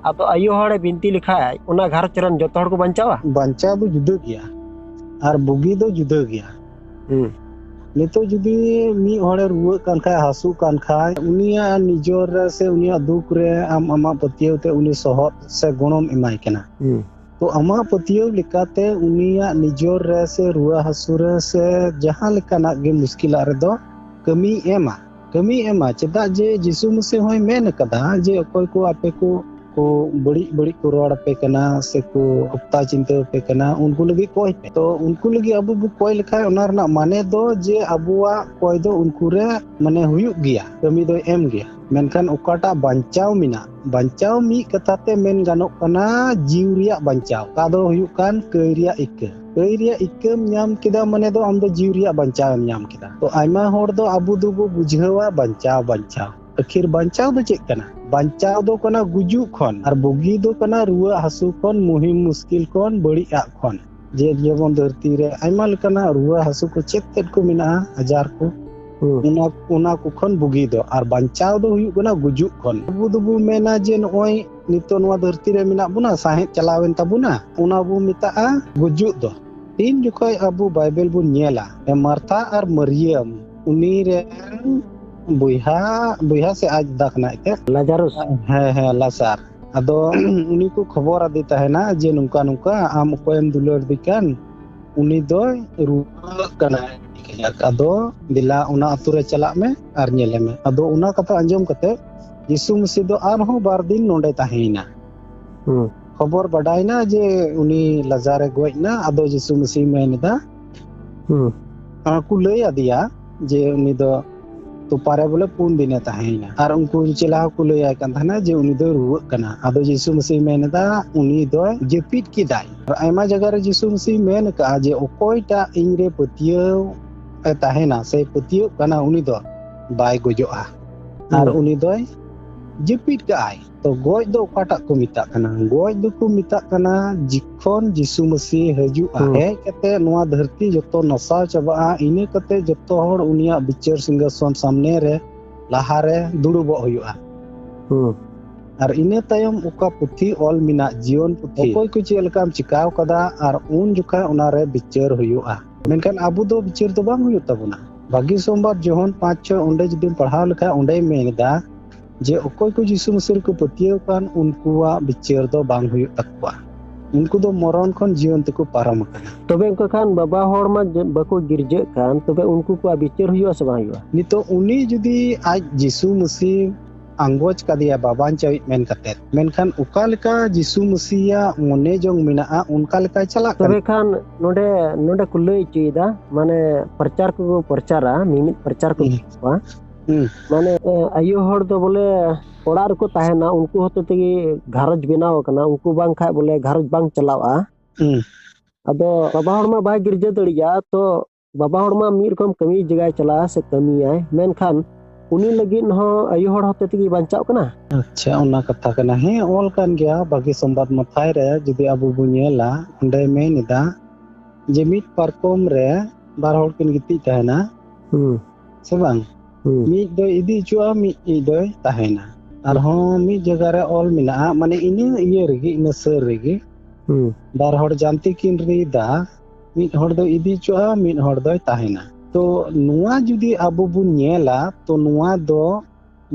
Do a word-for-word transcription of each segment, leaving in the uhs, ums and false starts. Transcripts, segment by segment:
ᱟᱫᱚ ᱟᱭᱳ ᱦᱚᱲᱮ ᱵᱤᱱᱛᱤ ᱞᱮᱠᱷᱟᱡ, ᱚᱱᱟ ᱜᱷᱟᱨᱚᱸᱡᱽ ᱨᱮᱱ ᱡᱚᱛᱚ ᱦᱚᱲ ᱠᱚ ᱵᱟᱧᱪᱟᱣᱟ? ᱵᱟᱧᱪᱟᱣ ᱫᱚ ᱡᱩᱫᱟᱹ ᱜᱮᱭᱟ, ᱟᱨ ᱵᱩᱜᱤ ᱫᱚ ᱡᱩᱫᱟᱹ ᱜᱮᱭᱟ᱾ ᱦᱩᱸ᱾ ᱱᱤᱛᱚᱜ ᱡᱩᱫᱤ ᱢᱤᱫ ᱦᱚᱲᱮ ᱨᱩᱣᱟᱹᱜ ᱠᱟᱱ ᱠᱷᱟᱡ, ᱦᱟᱹᱥᱩᱜ ᱠᱟᱱ ᱠᱷᱟᱡ, ᱩᱱᱤᱭᱟᱜ ᱱᱤᱡᱚᱨ ᱨᱮ ᱥᱮ ᱩᱱᱤᱭᱟᱜ ᱫᱩᱠ ᱨᱮ ᱟᱢ ᱟᱢᱟᱜ ᱯᱟᱹᱛᱭᱟᱹᱣ ᱛᱮ ᱩᱱᱤ ᱥᱚᱦᱚᱫ ᱥᱮ ᱜᱚᱲᱚᱢ ᱮᱢᱟᱭ ᱠᱟᱱᱟ᱾ ᱦᱩᱸ᱾ ᱛᱚ ᱟᱢᱟᱜ ᱯᱟᱹᱛᱭᱟᱹᱣ ᱞᱮᱠᱟᱛᱮ ᱩᱱᱤᱭᱟᱜ ᱱᱤᱡᱚᱨ ᱨᱮ ᱥᱮ ᱨᱩᱣᱟᱹ ᱦᱟᱹᱥᱩ ᱨᱮ ᱥᱮ ᱡᱟᱦᱟᱸ ᱞᱮᱠᱟᱱᱟᱜ ᱜᱮ ᱢᱩᱥᱠᱤᱞᱟᱜ ᱨᱮᱫᱚ ᱠᱟᱹᱢᱤᱭ ᱮᱢᱟ, ᱠᱟᱹᱢᱤᱭ ᱮᱢᱟ᱾ ᱪᱮᱫᱟᱜ ᱡᱮ ᱡᱤᱥᱩ ᱢᱟᱹᱥᱤ ᱦᱚᱸᱭ ᱢᱮᱱ ᱟᱠᱟᱫᱟ ᱡᱮ ᱚᱠᱚᱭ ᱠᱚ ᱟᱯᱮ ᱠᱚ, ᱠᱚ ᱵᱟᱹᱲᱤᱡ ᱵᱟᱹᱲᱤᱡ ᱠᱚ ᱨᱚᱲ ᱟᱯᱮ ᱠᱟᱱᱟ ᱥᱮ ᱠᱚ ᱚᱠᱛᱟ ᱪᱤᱱᱛᱟᱹ ᱟᱯᱮ ᱠᱟᱱᱟ, ᱩᱱᱠᱩ ᱞᱟᱹᱜᱤᱫ ᱠᱚᱭ ᱯᱮ᱾ ᱛᱚ ᱩᱱᱠᱩ ᱞᱟᱹᱜᱤᱫ ᱟᱵᱚ ᱵᱚ ᱠᱚᱭ ᱞᱮᱠᱷᱟᱡ ᱚᱱᱟ ᱨᱮᱱᱟᱜ ᱢᱟᱱᱮ ᱫᱚ ᱡᱮ ᱟᱵᱚᱣᱟᱜ ᱠᱚᱭ ᱫᱚ ᱩᱱᱠᱩ ᱨᱮ ᱢᱟᱱᱮ ᱦᱩᱭᱩᱜ ᱜᱮᱭᱟ, ᱠᱟᱹᱢᱤ ᱫᱚᱭ ᱮᱢ ᱜᱮᱭᱟ᱾ ᱢᱮᱱᱠᱷᱟᱱ ᱚᱠᱟᱴᱟᱜ ᱵᱟᱧᱪᱟᱣ ᱢᱮᱱᱟᱜ, ᱵᱟᱧᱪᱟᱣ ᱢᱤᱫ ᱠᱟᱛᱷᱟ ᱛᱮ ᱢᱮᱱ ᱜᱟᱱᱚᱜ ᱠᱟᱱᱟ ᱡᱤᱣᱤ ᱨᱮᱭᱟᱜ ᱵᱟᱧᱪᱟᱣ᱾ ᱚᱠᱟ ᱫᱚ ᱦᱩᱭᱩᱜ ᱠᱟᱱ ᱠᱟᱹᱭ ᱨᱮᱭᱟᱜ ᱤᱠᱟᱹ᱾ ᱠᱟᱹᱭ ᱨᱮᱭᱟᱜ ᱤᱠᱟᱹᱢ ᱧᱟᱢ ᱠᱮᱫᱟ ᱢᱟᱱᱮ ᱫᱚ ᱟᱢ ᱫᱚ ᱡᱤᱣᱤ ᱨᱮᱭᱟᱜ ᱵᱟᱧᱪᱟᱣ ᱮᱢ ᱧᱟᱢ ᱠᱮᱫᱟ᱾ ᱛᱚ ᱟᱭᱢᱟ ᱦᱚᱲ ᱫᱚ ᱟᱵᱚ ᱫᱚᱵᱚ ᱵᱩᱡᱷᱟᱹᱣᱟ ᱵᱟᱧᱪᱟᱣ, ᱵᱟᱧᱪᱟᱣ᱾ ᱟᱹᱠᱷᱤᱨ ᱵᱟᱧᱪᱟᱣ ᱫᱚ ᱪᱮᱫ ᱠᱟᱱᱟ? ᱵᱟᱧᱪᱟᱣ ᱫᱚ ᱠᱟᱱᱟ ᱜᱩᱡᱩᱜ ᱠᱷᱚᱱ, ᱟᱨ ᱵᱩᱜᱤ ᱫᱚ ᱠᱟᱱᱟ ᱨᱩᱣᱟᱹ ᱦᱟᱹᱥᱩ ᱠᱷᱚᱱ, ᱢᱩᱦᱤᱢ ᱢᱩᱥᱠᱤᱞ ᱠᱷᱚᱱ, ᱵᱟᱹᱲᱤᱡ ᱟᱜ ᱠᱷᱚᱱ᱾ ᱡᱮ ᱡᱮᱢᱚᱱ ᱫᱷᱟᱹᱨᱛᱤ ᱨᱮ ᱟᱭᱢᱟ ᱞᱮᱠᱟᱱᱟᱜ ᱨᱩᱣᱟᱹ ᱦᱟᱹᱥᱩ ᱠᱚ ᱪᱮᱫ ᱛᱮᱫ ᱠᱚ ᱢᱮᱱᱟᱜᱼᱟ, ᱟᱡᱟᱨ ᱠᱚ, ᱦᱩᱸ᱾ ᱚᱱᱟ, ᱚᱱᱟ ᱠᱚ ᱠᱷᱚᱱ ᱵᱩᱜᱤ ᱫᱚ᱾ ᱟᱨ ᱵᱟᱧᱪᱟᱣ ᱫᱚ ᱦᱩᱭᱩᱜ ᱠᱟᱱᱟ ᱜᱩᱡᱩᱜ ᱠᱷᱚᱱ᱾ ᱟᱵᱚ ᱫᱚᱵᱚ ᱢᱮᱱᱟ ᱡᱮ ᱱᱚᱜᱼᱚᱭ ᱱᱤᱛᱚᱜ ᱱᱚᱣᱟ ᱫᱷᱟᱹᱨᱛᱤ ᱨᱮ ᱢᱮᱱᱟᱜ ᱵᱚᱱᱟ, ᱥᱟᱦᱮᱸᱫ ᱪᱟᱞᱟᱣᱮᱱ ᱛᱟᱵᱚᱱᱟ, ᱚᱱᱟ ᱵᱚ ᱢᱮᱛᱟᱜᱼᱟ ᱜᱩᱡᱩᱜ ᱫᱚ᱾ ᱛᱤᱱ ᱡᱚᱠᱷᱚᱡ ᱟᱵᱚ ᱵᱟᱭᱵᱮᱞ ᱵᱚᱱ ᱧᱮᱞᱟ, ᱢᱟᱨᱛᱷᱟ ᱟᱨ ᱢᱟᱹᱨᱤᱭᱟᱢ, ᱩᱱᱤ ᱨᱮᱱ ᱵᱚᱭᱦᱟ, ᱵᱚᱭᱦᱟ ᱥᱮ ᱟᱡ ᱫᱟᱫᱟ ᱠᱟᱱᱟᱭ ᱮᱱᱛᱮᱫ? ᱞᱟᱡᱟᱨᱩᱥ᱾ ᱦᱮᱸ, ᱦᱮᱸ, ᱞᱟᱥᱟᱨ᱾ ᱟᱫᱚ ᱩᱱᱤ ᱠᱚ ᱠᱷᱚᱵᱚᱨ ᱟᱫᱮ ᱛᱟᱦᱮᱱᱟ ᱡᱮ ᱱᱚᱝᱠᱟ ᱱᱚᱝᱠᱟ, ᱟᱢ ᱚᱠᱚᱭᱮᱢ ᱫᱩᱞᱟᱹᱲ ᱫᱮ ᱠᱟᱱ, ᱩᱱᱤ ᱫᱚᱭ ᱨᱩᱣᱟᱹᱜ ᱠᱟᱱᱟᱭ ᱟᱹᱰᱤ ᱠᱟᱡᱟᱠ᱾ ᱟᱫᱚ ᱫᱮᱞᱟ ᱚᱱᱟ ᱟᱹᱛᱩ ᱨᱮ ᱪᱟᱞᱟᱜ ᱢᱮ ᱟᱨ ᱧᱮᱞᱮ ᱢᱮ᱾ ᱟᱫᱚ ᱚᱱᱟ ᱠᱟᱛᱷᱟ ᱟᱸᱡᱚᱢ ᱠᱟᱛᱮ ᱡᱤᱥᱩ ᱢᱟᱹᱥᱤ ᱫᱚ ᱟᱨᱦᱚᱸ ᱵᱟᱨ ᱫᱤᱱ ᱱᱚᱰᱮ ᱛᱟᱦᱮᱸᱭᱮᱱᱟ᱾ ᱦᱩᱸ᱾ ᱠᱷᱚᱵᱚᱨ ᱵᱟᱰᱟᱭᱱᱟ ᱡᱮ ᱩᱱᱤ ᱞᱟᱡᱟᱨᱮ ᱜᱚᱡ ᱮᱱᱟ, ᱟᱫᱚ ᱡᱤᱥᱩ ᱢᱟᱹᱥᱤ ᱢᱮᱱ ᱮᱫᱟ, ᱦᱩᱸ᱾ ᱟᱨ ᱠᱚ ᱞᱟᱹᱭ ᱟᱫᱮᱭᱟ ᱡᱮ ᱩᱱᱤ ᱫᱚ ᱛᱚᱯᱟ ᱨᱮ ᱵᱚᱞᱮ ᱯᱩᱱ ᱫᱤᱱᱮ ᱛᱟᱦᱮᱸᱭᱮᱱᱟ᱾ ᱟᱨ ᱩᱱᱠᱩ ᱪᱮᱞᱟ ᱦᱚᱸᱠᱚ ᱞᱟᱹᱭᱟᱭ ᱠᱟᱱ ᱛᱟᱦᱮᱱᱟ ᱡᱮ ᱩᱱᱤ ᱫᱚᱭ ᱨᱩᱣᱟᱹᱜ ᱠᱟᱱᱟ᱾ ᱟᱫᱚ ᱡᱤᱥᱩ ᱢᱟᱹᱥᱤ ᱢᱮᱱ ᱮᱫᱟ, ᱩᱱᱤ ᱫᱚᱭ ᱡᱟᱹᱯᱤᱫ ᱠᱮᱫᱟᱭ᱾ ᱟᱨ ᱟᱭᱢᱟ ᱡᱟᱭᱜᱟ ᱨᱮ ᱡᱤᱥᱩ ᱢᱟᱹᱥᱤ ᱢᱮᱱ ᱟᱠᱟᱫᱼᱟ ᱡᱮ ᱚᱠᱚᱭᱴᱟᱜ ᱤᱧ ᱨᱮ ᱯᱟᱹᱛᱭᱟᱹᱣ ᱮ ᱛᱟᱦᱮᱱᱟ ᱥᱮ ᱯᱟᱹᱛᱭᱟᱹᱜ ᱠᱟᱱᱟ, ᱩᱱᱤ ᱫᱚ ᱵᱟᱭ ᱜᱚᱡᱚᱜᱼᱟ᱾ ᱟᱨ ᱦᱩᱸ᱾ ᱩᱱᱤ ᱫᱚᱭ ᱡᱟᱹᱯᱤᱫ ᱠᱟᱜᱼᱟᱭ᱾ ᱛᱚ ᱜᱚᱡ ᱫᱚ ᱚᱠᱟᱴᱟᱜ ᱠᱚ ᱢᱮᱛᱟᱜ ᱠᱟᱱᱟ? ᱜᱚᱡ ᱫᱚᱠᱚ ᱢᱮᱛᱟᱜ ᱠᱟᱱᱟ ᱡᱚᱠᱷᱚᱱ ᱡᱤᱥᱩ ᱢᱟᱹᱥᱤ ᱦᱤᱡᱩᱜᱼᱟ᱾ ᱦᱩᱸ᱾ ᱦᱮᱡ ᱠᱟᱛᱮ ᱱᱚᱣᱟ ᱫᱷᱟᱹᱨᱛᱤ ᱡᱚᱛᱚ ᱱᱟᱥᱟᱣ ᱪᱟᱵᱟᱜᱼᱟ, ᱤᱱᱟᱹ ᱠᱟᱛᱮ ᱡᱚᱛᱚ ᱦᱚᱲ ᱩᱱᱤᱭᱟᱜ ᱵᱤᱪᱟᱹᱨ ᱥᱤᱝᱦᱟᱥᱚᱱ ᱥᱟᱢᱱᱮ ᱨᱮ ᱞᱟᱦᱟ ᱨᱮ ᱫᱩᱲᱩᱵᱚᱜ ᱦᱩᱭᱩᱜᱼᱟ᱾ ᱦᱩᱸ᱾ ᱟᱨ ᱤᱱᱟᱹ ᱛᱟᱭᱚᱢ ᱚᱠᱟ ᱯᱩᱛᱷᱤ ᱚᱞ ᱢᱮᱱᱟᱜ, ᱡᱤᱭᱚᱱ ᱯᱩᱛᱷᱤ, ᱚᱠᱚᱭ ᱠᱚ ᱪᱮᱫ ᱞᱮᱠᱟᱢ ᱪᱤᱠᱟᱹᱣ ᱠᱟᱫᱟ, ᱟᱨ ᱩᱱ ᱡᱚᱠᱷᱟᱡ ᱚᱱᱟᱨᱮ ᱵᱤᱪᱟᱹᱨ ᱦᱩᱭᱩᱜᱼᱟ᱾ ᱢᱮᱱᱠᱷᱟᱱ ᱟᱵᱚ ᱫᱚ ᱵᱤᱪᱟᱹᱨ ᱫᱚ ᱵᱟᱝ ᱦᱩᱭᱩᱜ ᱛᱟᱵᱚᱱᱟ᱾ ᱵᱷᱟᱹᱜᱤ ᱥᱚᱢᱵᱟᱫ ᱡᱚᱦᱚᱱ ᱯᱟᱸᱪ ᱪᱷᱚᱭ ᱚᱸᱰᱮ ᱡᱩᱫᱤᱢ ᱯᱟᱲᱦᱟᱣ ᱞᱮᱠᱷᱟᱡ, ᱚᱸᱰᱮᱭ ᱢᱮᱱ ᱮᱫᱟ ᱡᱮ ᱚᱠᱚᱭ ᱠᱚ ᱡᱤᱥᱩ ᱢᱟᱹᱥᱤ ᱨᱮᱠᱚ ᱯᱟᱹᱛᱭᱟᱹᱣ ᱠᱟᱱ, ᱩᱱᱠᱩᱣᱟᱜ ᱵᱤᱪᱟᱹᱨ ᱫᱚ ᱵᱟᱝ ᱦᱩᱭᱩᱜ ᱛᱟᱠᱚᱣᱟ᱾ ᱩᱱᱠᱩ ᱫᱚ ᱢᱚᱨᱚᱱ ᱠᱷᱚᱱ ᱡᱤᱭᱚᱱ ᱛᱮᱠᱚ ᱯᱟᱨᱚᱢ ᱟᱠᱟᱱᱟ᱾ ᱛᱚᱵᱮ ᱚᱱᱠᱟ ᱠᱷᱟᱱ ᱵᱟᱵᱟ ᱦᱚᱲ ᱢᱟ ᱡᱮ ᱵᱟᱠᱚ ᱜᱤᱨᱡᱟᱹᱜ ᱠᱟᱱ, ᱛᱚᱵᱮ ᱩᱱᱠᱩ ᱠᱚᱣᱟᱜ ᱵᱤᱪᱟᱹᱨ ᱦᱩᱭᱩᱜᱼᱟ ᱥᱮ ᱵᱟᱝ ᱦᱩᱭᱩᱜᱼᱟ? ᱱᱤᱛᱚᱜ ᱩᱱᱤ ᱡᱩᱫᱤ ᱟᱡ ᱡᱤᱥᱩ ᱢᱟᱹᱥᱤ ᱟᱸᱜᱚᱪ ᱠᱟᱫᱮᱭᱟ, ᱵᱟᱵᱟᱧ ᱪᱟᱹᱣᱤᱡ ᱢᱮᱱ ᱠᱟᱛᱮ, ᱢᱮᱱᱠᱷᱟᱱ ᱚᱠᱟ ᱞᱮᱠᱟ ᱡᱤᱥᱩ ᱢᱟᱹᱥᱤᱭᱟᱜ ᱢᱚᱱᱮ ᱡᱚᱝ ᱢᱮᱱᱟᱜᱼᱟ, ᱚᱱᱠᱟ ᱞᱮᱠᱟᱭ ᱪᱟᱞᱟᱜ ᱠᱟᱱᱟ᱾ ᱛᱚᱵᱮ ᱠᱷᱟᱱ ᱱᱚᱰᱮ, ᱱᱚᱰᱮ ᱠᱚ ᱞᱟᱹᱭ ᱦᱚᱪᱚᱭᱮᱫᱟ, ᱢᱟᱱᱮ ᱯᱨᱚᱪᱟᱨ ᱠᱚᱠᱚ ᱯᱨᱚᱪᱟᱨᱟ, ᱢᱤᱢᱤᱫ ᱯᱨᱚᱪᱟᱨ ᱠᱚ ᱦᱩᱸ᱾ ᱠᱚᱣᱟ᱾ ᱦᱩᱸ᱾ ᱢᱟᱱᱮ, ᱮ, ᱟᱭᱳ ᱦᱚᱲ ᱫᱚ ᱵᱚᱞᱮ ᱚᱲᱟᱜ ᱨᱮᱠᱚ ᱛᱟᱦᱮᱱᱟ, ᱩᱱᱠᱩ ᱦᱚᱛᱮ ᱛᱮᱜᱮ ᱜᱷᱟᱨᱚᱸᱡᱽ ᱵᱮᱱᱟᱣ ᱟᱠᱟᱱᱟ, ᱩᱱᱠᱩ ᱵᱟᱝ ᱠᱷᱟᱡ ᱵᱚᱞᱮ ᱜᱷᱟᱨᱚᱸᱡᱽ ᱵᱟᱝ ᱪᱟᱞᱟᱜᱼᱟ᱾ ᱦᱩᱸ᱾ ᱟᱫᱚ ᱵᱟᱵᱟ ᱦᱚᱲ ᱢᱟ ᱵᱟᱭ ᱜᱤᱨᱡᱟᱹ ᱫᱟᱲᱮᱭᱟᱜᱼᱟ, ᱛᱚ ᱵᱟᱵᱟ ᱦᱚᱲ ᱢᱟ ᱢᱤᱫ ᱨᱚᱠᱚᱢ ᱠᱟᱹᱢᱤ ᱡᱟᱭᱜᱟᱭ ᱪᱟᱞᱟᱜᱼᱟ ᱥᱮ ᱠᱟᱹᱢᱤᱭᱟᱭ, ᱢᱮᱱᱠᱷᱟᱱ ᱩᱱᱤ ᱞᱟᱹᱜᱤᱫ ᱦᱚᱸ ᱟᱭᱳ ᱦᱚᱲ ᱦᱚᱛᱮ ᱛᱮᱜᱮ ᱵᱟᱧᱪᱟᱜ ᱠᱟᱱᱟ᱾ ᱟᱪᱪᱷᱟ, ᱚᱱᱟ ᱠᱟᱛᱷᱟ ᱠᱟᱱᱟ᱾ ᱦᱮᱸ, ᱚᱞ ᱠᱟᱱ ᱜᱮᱭᱟ ᱵᱷᱟᱹᱜᱤ ᱥᱚᱢᱵᱟᱫ ᱢᱟᱛᱷᱟᱭ ᱨᱮ, ᱡᱩᱫᱤ ᱟᱵᱚ ᱵᱚᱱ ᱧᱮᱞᱟ, ᱚᱸᱰᱮ ᱢᱮᱱ ᱮᱫᱟ ᱡᱮ ᱢᱤᱫ ᱯᱟᱨᱠᱚᱢ ᱨᱮ ᱵᱟᱨ ᱦᱚᱲ ᱠᱤᱱ ᱜᱤᱛᱤᱡ ᱛᱟᱦᱮᱱᱟ᱾ ᱦᱩᱸ᱾ ᱥᱮ ᱵᱟᱝ? ᱦᱩᱸ᱾ ᱢᱤᱫ ᱫᱚᱭ ᱤᱫᱤ ᱦᱚᱪᱚᱜᱼᱟ, ᱢᱤᱫ, ᱢᱤᱫ ᱫᱚᱭ ᱛᱟᱦᱮᱱᱟ᱾ ᱟᱨᱦᱚᱸ ᱢᱤᱫ ᱡᱟᱭᱜᱟ ᱨᱮ ᱚᱞ ᱢᱮᱱᱟᱜᱼᱟ, ᱢᱟᱱᱮ ᱤᱱᱟᱹ ᱤᱭᱟᱹ ᱨᱮᱜᱮ, ᱤᱱᱟᱹ ᱥᱟᱹᱨ ᱨᱮᱜᱮ, ᱦᱩᱸ᱾ ᱵᱟᱨ ᱦᱚᱲ ᱡᱟᱱᱛᱤ ᱠᱤᱱ ᱨᱤᱫᱟ, ᱢᱤᱫ ᱦᱚᱲ ᱫᱚᱭ ᱤᱫᱤ ᱦᱚᱪᱚᱜᱼᱟ, ᱢᱤᱫ ᱦᱚᱲ ᱫᱚᱭ ᱛᱟᱦᱮᱱᱟ᱾ ᱛᱚ ᱱᱚᱣᱟ ᱡᱩᱫᱤ ᱟᱵᱚ ᱵᱚᱱ ᱧᱮᱞᱟ, ᱛᱚ ᱱᱚᱣᱟ ᱫᱚ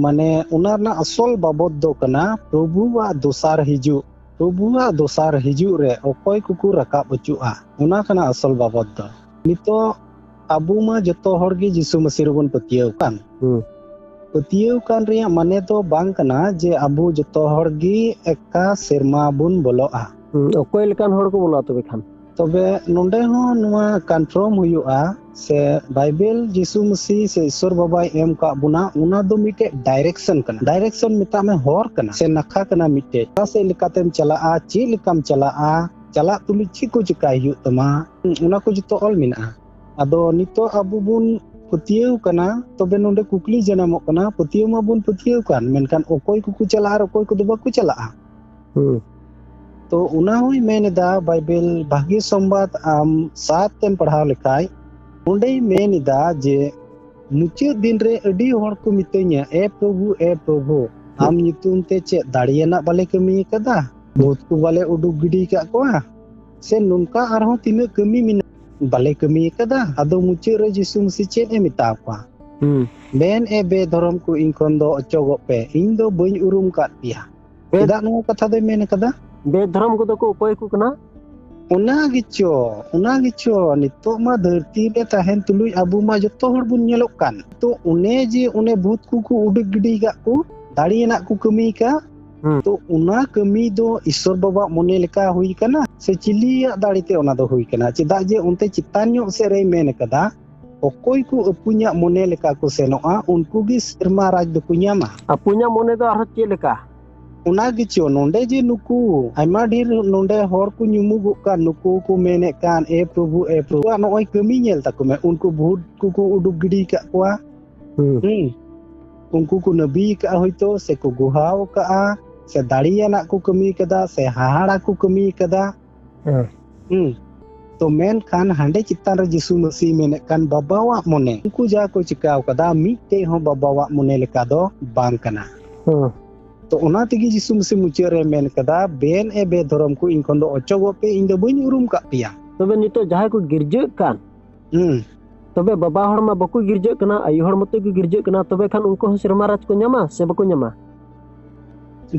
ᱢᱟᱱᱮ ᱚᱱᱟ ᱨᱮᱱᱟᱜ ᱟᱥᱚᱞ ᱵᱟᱵᱚᱛ ᱫᱚ ᱠᱟᱱᱟ ᱯᱨᱚᱵᱷᱩᱣᱟᱜ ᱫᱚᱥᱟᱨ ᱦᱤᱡᱩᱜ᱾ ᱯᱨᱚᱵᱷᱩᱣᱟᱜ ᱫᱚᱥᱟᱨ ᱦᱤᱡᱩᱜ ᱨᱮ ᱚᱠᱚᱭ ᱠᱚᱠᱚ ᱨᱟᱠᱟᱵ ᱦᱚᱪᱚᱜᱼᱟ, ᱚᱱᱟ ᱠᱟᱱᱟ ᱟᱥᱚᱞ ᱵᱟᱵᱚᱛ ᱫᱚ᱾ ᱱᱤᱛᱚᱜ ᱟᱵᱚ ᱢᱟ ᱡᱚᱛᱚ ᱦᱚᱲ ᱜᱮ ᱡᱤᱥᱩ ᱢᱟᱹᱥᱤ ᱨᱮᱵᱚᱱ ᱯᱟᱹᱛᱭᱟᱹᱣ ᱠᱟᱱ᱾ ᱦᱩᱸ᱾ ᱯᱟᱹᱛᱭᱟᱹᱣ ᱠᱟᱱ ᱨᱮᱭᱟᱜ ᱢᱟᱱᱮ ᱫᱚ ᱵᱟᱝ ᱠᱟᱱᱟ ᱡᱮ ᱟᱵᱚ ᱡᱚᱛᱚ ᱦᱚᱲ ᱜᱮ ᱮᱠᱟ ᱥᱮᱨᱢᱟ ᱵᱚᱱ ᱵᱚᱞᱚᱜᱼᱟ᱾ ᱦᱩᱸ, ᱚᱠᱚᱭ ᱞᱮᱠᱟᱱ ᱦᱚᱲ ᱠᱚ ᱵᱚᱞᱚᱜᱼᱟ ᱛᱚᱵᱮ ᱠᱷᱟᱱ? ᱛᱚᱵᱮ ᱱᱚᱰᱮ ᱦᱚᱸ ᱱᱚᱣᱟ confirm ᱦᱩᱭᱩᱜᱼᱟ, ᱥᱮ ᱵᱟᱭᱵᱮᱞ ᱡᱤᱥᱩ ᱢᱟᱹᱥᱤ ᱥᱮ ᱤᱥᱥᱚᱨ ᱵᱟᱵᱟᱭ ᱮᱢ ᱠᱟᱜ ᱵᱚᱱᱟ, ᱚᱱᱟ ᱫᱚ ᱢᱤᱫᱴᱮᱡ direction ᱠᱟᱱᱟ᱾ Direction ᱢᱮᱛᱟᱜ ᱢᱮ, ᱦᱚᱨ ᱠᱟᱱᱟ, ᱥᱮ ᱱᱟᱠᱷᱟ ᱠᱟᱱᱟ ᱢᱤᱫᱴᱮᱡ᱾ ᱚᱠᱟ ᱥᱮᱫ ᱞᱮᱠᱟᱛᱮᱢ ᱪᱟᱞᱟᱜᱼᱟ, ᱪᱮᱫ ᱞᱮᱠᱟᱢ ᱪᱟᱞᱟᱜᱼᱟ, ᱪᱟᱞᱟᱜ ᱛᱩᱞᱩᱡ ᱪᱮᱫ ᱠᱚ ᱪᱮᱠᱟᱭ ᱦᱩᱭᱩᱜ ᱛᱟᱢᱟ, ᱚᱱᱟ ᱠᱚ ᱡᱚᱛᱚ ᱚᱞ ᱢᱮᱱᱟᱜᱼᱟ᱾ ᱟᱫᱚ ᱱᱤᱛᱚᱜ ᱟᱵᱚ ᱵᱚᱱ ᱯᱟᱹᱛᱭᱟᱹᱣ ᱠᱟᱱᱟ, ᱛᱚᱵᱮ ᱱᱚᱰᱮ ᱠᱩᱠᱞᱤ ᱡᱟᱱᱟᱢᱚᱜ ᱠᱟᱱᱟ, ᱯᱟᱹᱛᱭᱟᱹᱣ ᱢᱟᱵᱚᱱ ᱯᱟᱹᱛᱭᱟᱹᱣ ᱠᱟᱱ, ᱢᱮᱱᱠᱷᱟᱱ ᱚᱠᱚᱭ ᱠᱚᱠᱚ ᱪᱟᱞᱟᱜᱼᱟ ᱟᱨ ᱚᱠᱚᱭ ᱠᱚᱫᱚ ᱵᱟᱠᱚ ᱪᱟᱞᱟᱜᱼᱟ? ᱦᱩᱸ᱾ ᱛᱚ ᱚᱱᱟ ᱦᱚᱸᱭ ᱢᱮᱱ ᱮᱫᱟ, ᱵᱟᱭᱵᱮᱞ ᱵᱷᱟᱹᱜᱤ ᱥᱚᱢᱵᱟᱫ ᱟᱢ ᱥᱟᱛ ᱛᱮᱢ ᱯᱟᱲᱦᱟᱣ ᱞᱮᱠᱷᱟᱡ, ᱚᱸᱰᱮᱭ ᱢᱮᱱ ᱮᱫᱟ ᱡᱮ ᱢᱩᱪᱟᱹᱫ ᱫᱤᱱ ᱨᱮ ᱟᱹᱰᱤ ᱦᱚᱲ ᱠᱚ ᱢᱤᱛᱟᱹᱧᱟ, "ᱮ ᱯᱨᱚᱵᱷᱩ, ᱮ ᱯᱨᱚᱵᱷᱩ, ᱟᱢ ᱧᱩᱛᱩᱢ ᱛᱮ ᱪᱮᱫ ᱫᱟᱲᱮᱭᱟᱱᱟᱜ ᱵᱟᱞᱮ ᱠᱟᱹᱢᱤ ᱟᱠᱟᱫᱟ? ᱵᱷᱩᱛ ᱠᱚ ᱵᱟᱞᱮ ᱩᱰᱩᱠ ᱜᱤᱰᱤ ᱟᱠᱟᱫ ᱠᱚᱣᱟ? ᱥᱮ ᱱᱚᱝᱠᱟ ᱟᱨᱦᱚᱸ ᱛᱤᱱᱟᱹᱜ ᱠᱟᱹᱢᱤ ᱢᱮᱱᱟᱜᱼᱟ ᱵᱟᱞᱮ ᱠᱟᱹᱢᱤ ᱟᱠᱟᱫᱟ? ᱟᱫᱚ ᱢᱩᱪᱟᱹᱫ ᱨᱮ ᱡᱤᱥᱩ ᱢᱟᱹᱥᱤ ᱪᱮᱫ ᱮ ᱢᱮᱛᱟ ᱠᱚᱣᱟ? ᱦᱩᱸ᱾ ᱵᱮᱱ ᱮ ᱵᱮᱫᱷᱚᱨᱚᱢ ᱠᱚ ᱤᱧ ᱠᱷᱚᱱ ᱫᱚ ᱚᱪᱚᱜᱚᱜ ᱯᱮ, ᱤᱧ ᱫᱚ ᱵᱟᱹᱧ ᱩᱨᱩᱢ ᱠᱟᱫ ᱯᱮᱭᱟ᱾ ᱵᱮᱫ- ᱪᱮᱫᱟᱜ ᱱᱚᱣᱟ ᱠᱟᱛᱷᱟ ᱫᱚᱭ ᱢᱮᱱ ᱟᱠᱟᱫᱟ? ᱵᱮᱫᱷᱚᱨᱚᱢ ᱠᱚᱫᱚ ᱠᱚ ᱚᱠᱚᱭ ᱠᱚ ᱠᱟᱱᱟ? ᱚᱱᱟ ᱜᱮᱪᱚ, ᱚᱱᱟ ᱜᱮᱪᱚ, ᱱᱤᱛᱚᱜ ᱢᱟ ᱫᱷᱟᱹᱨᱛᱤ ᱨᱮ ᱛᱟᱦᱮᱱ ᱛᱩᱞᱩᱡ ᱟᱵᱚ ᱢᱟ ᱡᱚᱛᱚ ᱦᱚᱲ ᱵᱚᱱ ᱧᱮᱞᱚᱜ ᱠᱟᱱ᱾ ᱛᱚ ᱚᱱᱮ ᱡᱮ ᱚᱱᱮ ᱵᱷᱩᱛ ᱠᱚᱠᱚ ᱩᱰᱩᱠ ᱜᱤᱰᱤ ᱠᱟᱜ ᱠᱚ, ᱫᱟᱲᱮᱭᱟᱱᱟᱜ ᱠᱚ ᱠᱟᱹᱢᱤ ᱠᱟᱜ, ᱦᱩᱸ᱾ ᱛᱚ ᱚᱱᱟ ᱠᱟᱹᱢᱤ ᱫᱚ ᱤᱥᱚᱨ ᱵᱟᱵᱟᱣᱟᱜ ᱢᱚᱱᱮ ᱞᱮᱠᱟ ᱦᱩᱭ ᱠᱟᱱᱟ ᱥᱮ ᱪᱤᱞᱤᱭᱟᱜ ᱫᱟᱲᱮ ᱛᱮ ᱚᱱᱟ ᱫᱚ ᱦᱩᱭ ᱠᱟᱱᱟ? ᱪᱮᱫᱟᱜ ᱡᱮ ᱚᱱᱛᱮ ᱪᱮᱛᱟᱱ ᱧᱚᱜ ᱥᱮᱫ ᱨᱮᱭ ᱢᱮᱱ ᱠᱟᱫᱟ, ᱚᱠᱚᱭ ᱠᱚ ᱟᱹᱯᱩᱧᱟᱜ ᱢᱚᱱᱮ ᱞᱮᱠᱟ ᱠᱚ ᱥᱮᱱᱚᱜᱼᱟ, ᱩᱱᱠᱩ ᱜᱮ ᱥᱮᱨᱢᱟ ᱨᱟᱡᱽ ᱫᱚᱠᱚ ᱧᱟᱢᱟ᱾ ᱟᱹᱯᱩᱧᱟᱜ ᱢᱚᱱᱮ ᱫᱚ ᱟᱨᱦᱚᱸ ᱪᱮᱫ ᱞᱮᱠᱟ? ᱚᱱᱟ ᱜᱮᱪᱚ, ᱱᱚᱰᱮ ᱡᱮ ᱱᱩᱠᱩ ᱟᱭᱢᱟ ᱰᱷᱮᱨ ᱱᱚᱰᱮ ᱦᱚᱲ ᱠᱚ ᱧᱩᱢᱩᱜᱚᱜ ᱠᱟᱱ, ᱱᱩᱠᱩ ᱠᱚ ᱢᱮᱱᱮᱫ ᱠᱟᱱ, "ᱮ ᱯᱨᱚᱵᱷᱩ, ᱮ ᱯᱨᱚᱵᱷᱩ", ᱟᱨ ᱱᱚᱜᱼᱚᱭ ᱠᱟᱹᱢᱤ ᱧᱮᱞ ᱛᱟᱠᱚ ᱢᱮ, ᱩᱱᱠᱩ ᱵᱷᱩᱛ ᱠᱚᱠᱚ ᱩᱰᱩᱠ ᱜᱤᱰᱤ ᱟᱠᱟᱫ ᱠᱚᱣᱟ᱾ ᱦᱩᱸ᱾ ᱦᱩᱸ᱾ ᱩᱱᱠᱩ ᱠᱚ ᱱᱟᱹᱵᱤ ᱟᱠᱟᱫᱼᱟ ᱦᱚᱭᱛᱳ, ᱥᱮ ᱠᱚ ᱜᱩᱦᱟᱣ ᱟᱠᱟᱫᱼᱟ, ᱥᱮ ᱫᱟᱲᱮᱭᱟᱱᱟᱜ ᱠᱚ ᱠᱟᱹᱢᱤ ᱟᱠᱟᱫᱟ, ᱥᱮ ᱦᱟᱦᱟᱲᱟ ᱠᱚ ᱠᱟᱹᱢᱤ ᱟᱠᱟᱫᱟ᱾ ᱦᱮᱸ᱾ ᱦᱩᱸ᱾ ᱛᱚ ᱢᱮᱱᱠᱷᱟᱱ ᱦᱟᱸᱰᱮ ᱪᱮᱛᱟᱱ ᱨᱮ ᱡᱤᱥᱩ ᱢᱟᱹᱥᱤ ᱢᱮᱱᱮᱫ ᱠᱟᱱ ᱵᱟᱵᱟᱣᱟᱜ ᱢᱚᱱᱮ, ᱩᱱᱠᱩ ᱡᱟ ᱠᱚ ᱪᱤᱠᱟᱹᱣ ᱠᱟᱫᱟ, ᱢᱤᱫᱴᱮᱡ ᱦᱚᱸ ᱵᱟᱵᱟᱣᱟᱜ ᱢᱚᱱᱮ ᱞᱮᱠᱟ ᱫᱚ ᱵᱟᱝ ᱠᱟᱱᱟ᱾ ᱦᱮᱸ᱾ ᱛᱚ ᱚᱱᱟ ᱛᱮᱜᱮ ᱡᱤᱥᱩ ᱢᱟᱹᱥᱤ ᱢᱩᱪᱟᱹᱫ ᱨᱮ ᱢᱮᱱ ᱠᱟᱫᱟ, "ᱵᱮᱱ ᱮ ᱵᱮᱫᱷᱚᱨᱚᱢ ᱠᱚ ᱤᱧ ᱠᱷᱚᱱ ᱫᱚ ᱚᱪᱚᱜᱚᱜ ᱯᱮ, ᱤᱧ ᱫᱚ ᱵᱟᱹᱧ ᱩᱨᱩᱢ ᱠᱟᱜ ᱯᱮᱭᱟ᱾" ᱛᱚᱵᱮ ᱱᱤᱛᱚᱜ ᱡᱟᱦᱟᱸᱭ ᱠᱚ ᱜᱤᱨᱡᱟᱹᱜ ᱠᱟᱱ, ᱦᱩᱸ᱾ ᱛᱚᱵᱮ ᱵᱟᱵᱟ ᱦᱚᱲ ᱢᱟ ᱵᱟᱠᱚ ᱜᱤᱨᱡᱟᱹᱜ ᱠᱟᱱᱟ, ᱟᱭᱳ ᱦᱚᱲ ᱢᱚᱛᱚ ᱜᱮ ᱜᱤᱨᱡᱟᱹᱜ ᱠᱟᱱᱟ, ᱛᱚᱵᱮ ᱠᱷᱟᱱ ᱩᱱᱠᱩ ᱦᱚᱸ ᱥᱮᱨᱢᱟ ᱨᱟᱡᱽ ᱠᱚ ᱧᱟᱢᱟ ᱥᱮ ᱵᱟᱠᱚ ᱧᱟᱢᱟ?